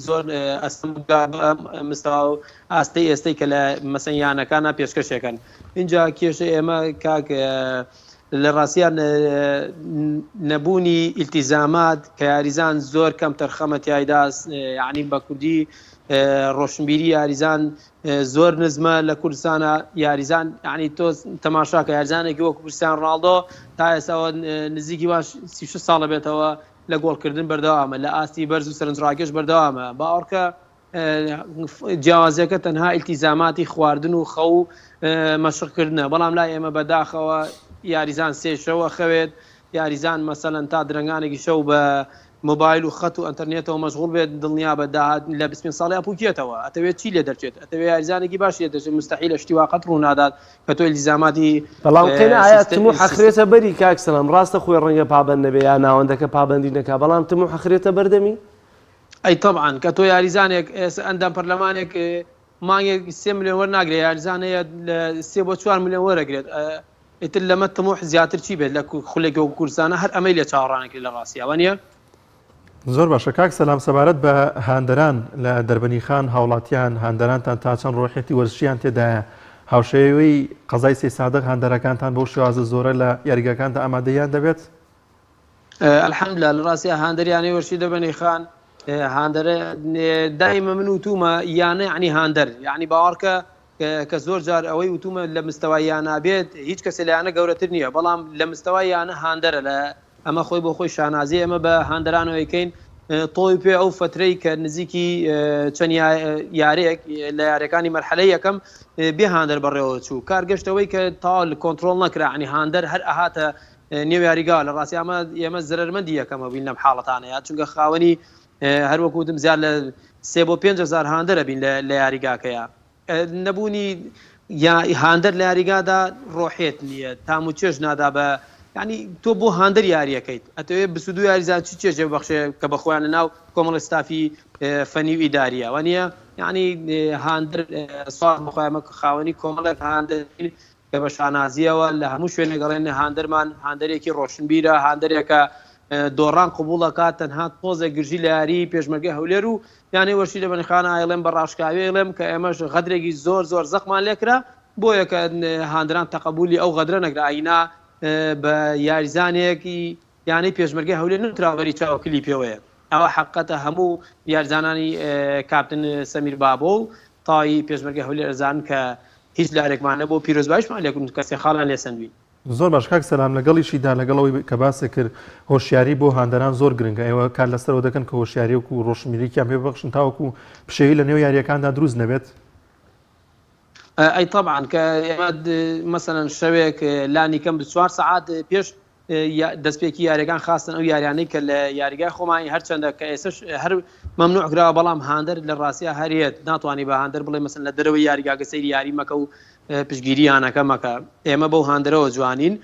زۆر ئەستەم بگا بە ئەم مستەوا و ئاستەی ئێستەی کە لە مەسەن یانەکانە پێشکەشێکەن اینجا کێشە ئێمە کاک لە ڕاستیان نەبوونی ئیلتیزامات کە یاریزان زۆر کەم تەرخەمە تایدا یعنی بە کوردی ڕۆشنبیری یاریزان زۆر نزمە لە کوردستانە یاریزان یعنی تۆ تەماشاکە یاریزانێکی وەکو کریستیان ڕۆناڵدۆ تا ئێستاوە نزیکی واش 36 ساڵە بێتەوە لە گۆڵکردن بەردەوامە لە ئاستی بەرز و سەرنجڕاکێش بەردەوامە باوەڕکە جیاوازیەکە تەنها ئیلتیزاماتی خواردن و خەو و مەشقکردنە بەڵام لای ئێمە بەداخەوە یاریزان سێ شەوە خەوێت یاریزان مەسەلەن تا درەنگانێکی شەو بە مۆبایل و خەت و ئەتەرنێتەوە مەشغوڵ بێت دڵنیا بە داهات لە 25 ساڵی ئەپوکێتەوە ئەتەوێت چی لێ دەرچێت ئەتەوێت یاریزانێکی باش لێ دەرچێت مستحیلە شتی وا قەت ڕوونادات کە تۆ ئیلتیزاماتی بەڵام قەینا ئایا تموح ئەخرێتە بەری کاک سەلام ڕاستە خۆی ڕەنگە پابەند نەبێ یا ناوەندەکە پابەندی نەکا بەڵام تموح ئەخرێتە بەردەمی ئەی تەبعەن کە تۆ یاریزانێک ئێستا ئەندام پەرلەمانێک مانگێک سێ ملیۆن وەرناگرێت یاریزان هەیە لە سێ بۆ چوار ملیۆن وەرەگرێت ئیتر لەمە تموح زیاتر چی بێت لە خولێکی وەکو کوردستانە هەر ئەمەی لێ چاوەڕانەکرێت لە ڕاستیا وانییە؟ زۆر باشە کاک سەلام سەبارەت بە هاندەران لە دەربەنی خان هاوڵاتیان هاندەرانتان تا چەند ڕۆحیەتی وەرزشیان تێدایە هاوشێوەی قەزای سەیسادق هاندەرەکانتان بەو شێوازە زۆرە لە یاریگاکاندا ئامادەیان دەبێت؟ الحمدللە لە ڕاستیا هاندەر یانەی وەرشی دەبەنی خان هاندەرە دایمە من وتومە یانە یعنی هاندەر یعنی باوەڕکە کە زۆر جار ئەوەی وتومە لە مستەوای یانە بێت هیچ کەسێ لە یانە گەورەتر نییە بەڵام لە مستەوای یانە هاندەرە لە ئەمە خۆی بۆ خۆی شانازی ئێمە بە هاندەرانەوە یکەین تۆی پێ ئەو فترەی کە نزیکی چەند یارێک لە یارەکانی مەرحەلە یەکەم بێ هاندەر بەڕێوە چوو کار گەشتەوەی کە تاوا کۆنتترۆل نەکرا عنی هاندەر هەر ئەهاتە نێو یاریگا لە ڕاستی ئەمە ئێمە زەرەرمەندی یەکەمە بووین لەم حاڵەتانەیە چونکە خاوەنی هەر وەکو وتم زیاد لە سێ بۆ 5000 هاندەرە بین لە یاریگاکەیە نەبوونی هاندەر لە یاریگادا ڕۆحێت نییە تام و چێژ نادا بە ینی تۆ بۆ هاندەر یاریەکەیت ئەتەوێ 22 یاریزان چی چێژێ بەخشێ کە بە خۆیان لە ناو کۆمەڵی ستافی فەنی و ئیداریە وانە یعنی هاندەر سوال بخۆیانمە خاوەنی کۆمەڵێک هاندەر کە بە شانازییەوە لە هەموو شوێنێک ئەڵێن هاندەرمان هاندەرێکی ڕۆشنبیرە، هاندەرێکە دۆڕان قبوڵ ئەکات، تەنها تۆزێک گرژی لە یاریی پێشمەرگەی هەولێر و یانەی وەرشی لە بەنیخانە ئەیڵێم بە ڕاشکاوی ئەیڵێم کە ئێمەش غەدرێکی زۆر زۆر زەقمان لێکرا، بۆیە کە هاندەران تەقەبولی ئەو غەدرە نەکرا ئەگینا بە یاریزانێکی یانەی پێشمەرگەی هەولێر نەوتراوە بەری چاوە کلی پێوەیە ئەوە حەقیقەتە هەموو یاریزانانی کاپتن سەمیر بابۆ و تاوی پێشمەرگەی هەولێر ئەزانن کە هیچ لارێکمان نەبوو پیرۆزبایشمان لێکردن کە سێ خاڵیان لێ سەندوین. زۆر باش کاک سەلام لەگەڵیشیدا لەگەڵ ئەوەی کە باست کرد هۆشیاری بۆ هاندەران زۆر گرنگە ئێوە کار لەسەرەوە دەکەن کە هۆشیاری وەکو ڕۆشنبیریکیان پێ ببەخشن تاوەکو پشێوی لە نێو یارییەکاندا دروست نەبێت؟ ئەی تەبعەن کە ئێمە مەسەلەن شەوێک لانی کەم 24 سەعات پێش دەستپێکی یاریەکان خاستن ئەو یاریانەی کە لە یاریگای خۆمانی هەرچەندە کە ئێسش هەر مەمنوع کراوە بەڵام هاندەر لە ڕاستیا هەرێت ناتوانانی بە هاندەر بڵێ مەسن لە دەرەوەی یاریگاگە سەیری یاری مەکە و پشگیری یانەکە مەکە ئێمە بەو هاندەرەوە جوانین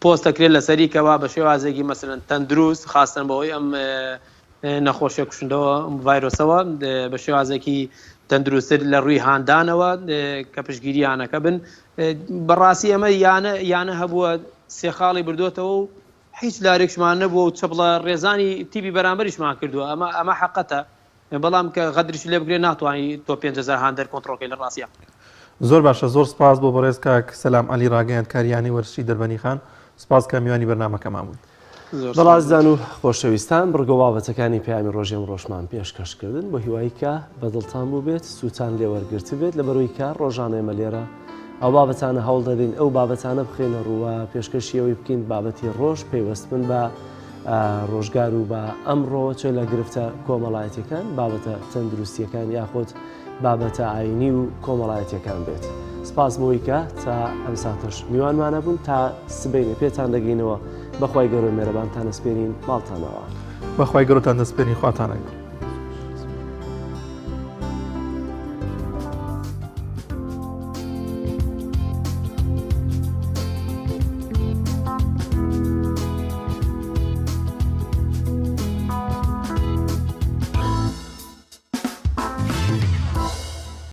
پۆست دەکرێت لەسەری کەوا بە شێوازێکی مەسەلەن تەندروست خاستن بەهۆی ئەم نەخۆشیە کوشندەوە ڤایرۆسەوە بە شێوازێکی تەندروستتر لە ڕووی هاندانەوە کە پشگیری یانەکە بن بەڕاستی ئەمە یانە یانە هەبووە سێ خاڵی بردوێتەوە و هیچ لارێکشمان نەبووە و چەپڵە ڕێزانی تیپی بەرامبەریشمان کردووە ئەمە ئەمە حەقەتە بەڵام کە غەدریش لێ بگرێ ناتوانانی تۆ 5000 هاندەر کۆنتڕۆڵکەی لە ڕاستیا. زۆر باشە زۆر سپاس بۆ بەڕێز کاک سەلام عەلی ڕاگەیاندکاری یانەی وەرزشی دەربەنیخان سپاس کە میوانی بەرنامەکەمان بوویت. بەڵێ ئازیزان و خۆشەویستان بڕگە و بابەتەکانی پەیامی ڕۆژی ئەمڕۆشمان پێشکەش کردن بۆ هیوای کە بە دڵتان بووبێت سوودتان لێ وەرگرتبێت لەبەرەوەی کە ڕۆژانە ئێمە لێرە ئەو بابەتانە هەوڵ دەدەین ئەو بابەتانە بخەینە ڕووە پێشکەشی ئەوەی بکەین بابەتی ڕۆژ پەیوەست بن بە ڕۆژگار و بە ئەمڕۆوە چ لە گرفتە کۆمەڵایەتیەکان بابەتە تەندروستیەکان یاخود بابەتە ئاینی و کۆمەڵایەتیەکان بێت. سپاس بۆی کە تا ئەم ساتەش میوانمانە بوون تا سبەینێ پێتان دەگەینەوە بەخوای گەورە مێرەبانتان ئەسپێرین ماڵتان ئاوا. بەخوای گەورەتان دەسپێرین خواتان لەگەڵ.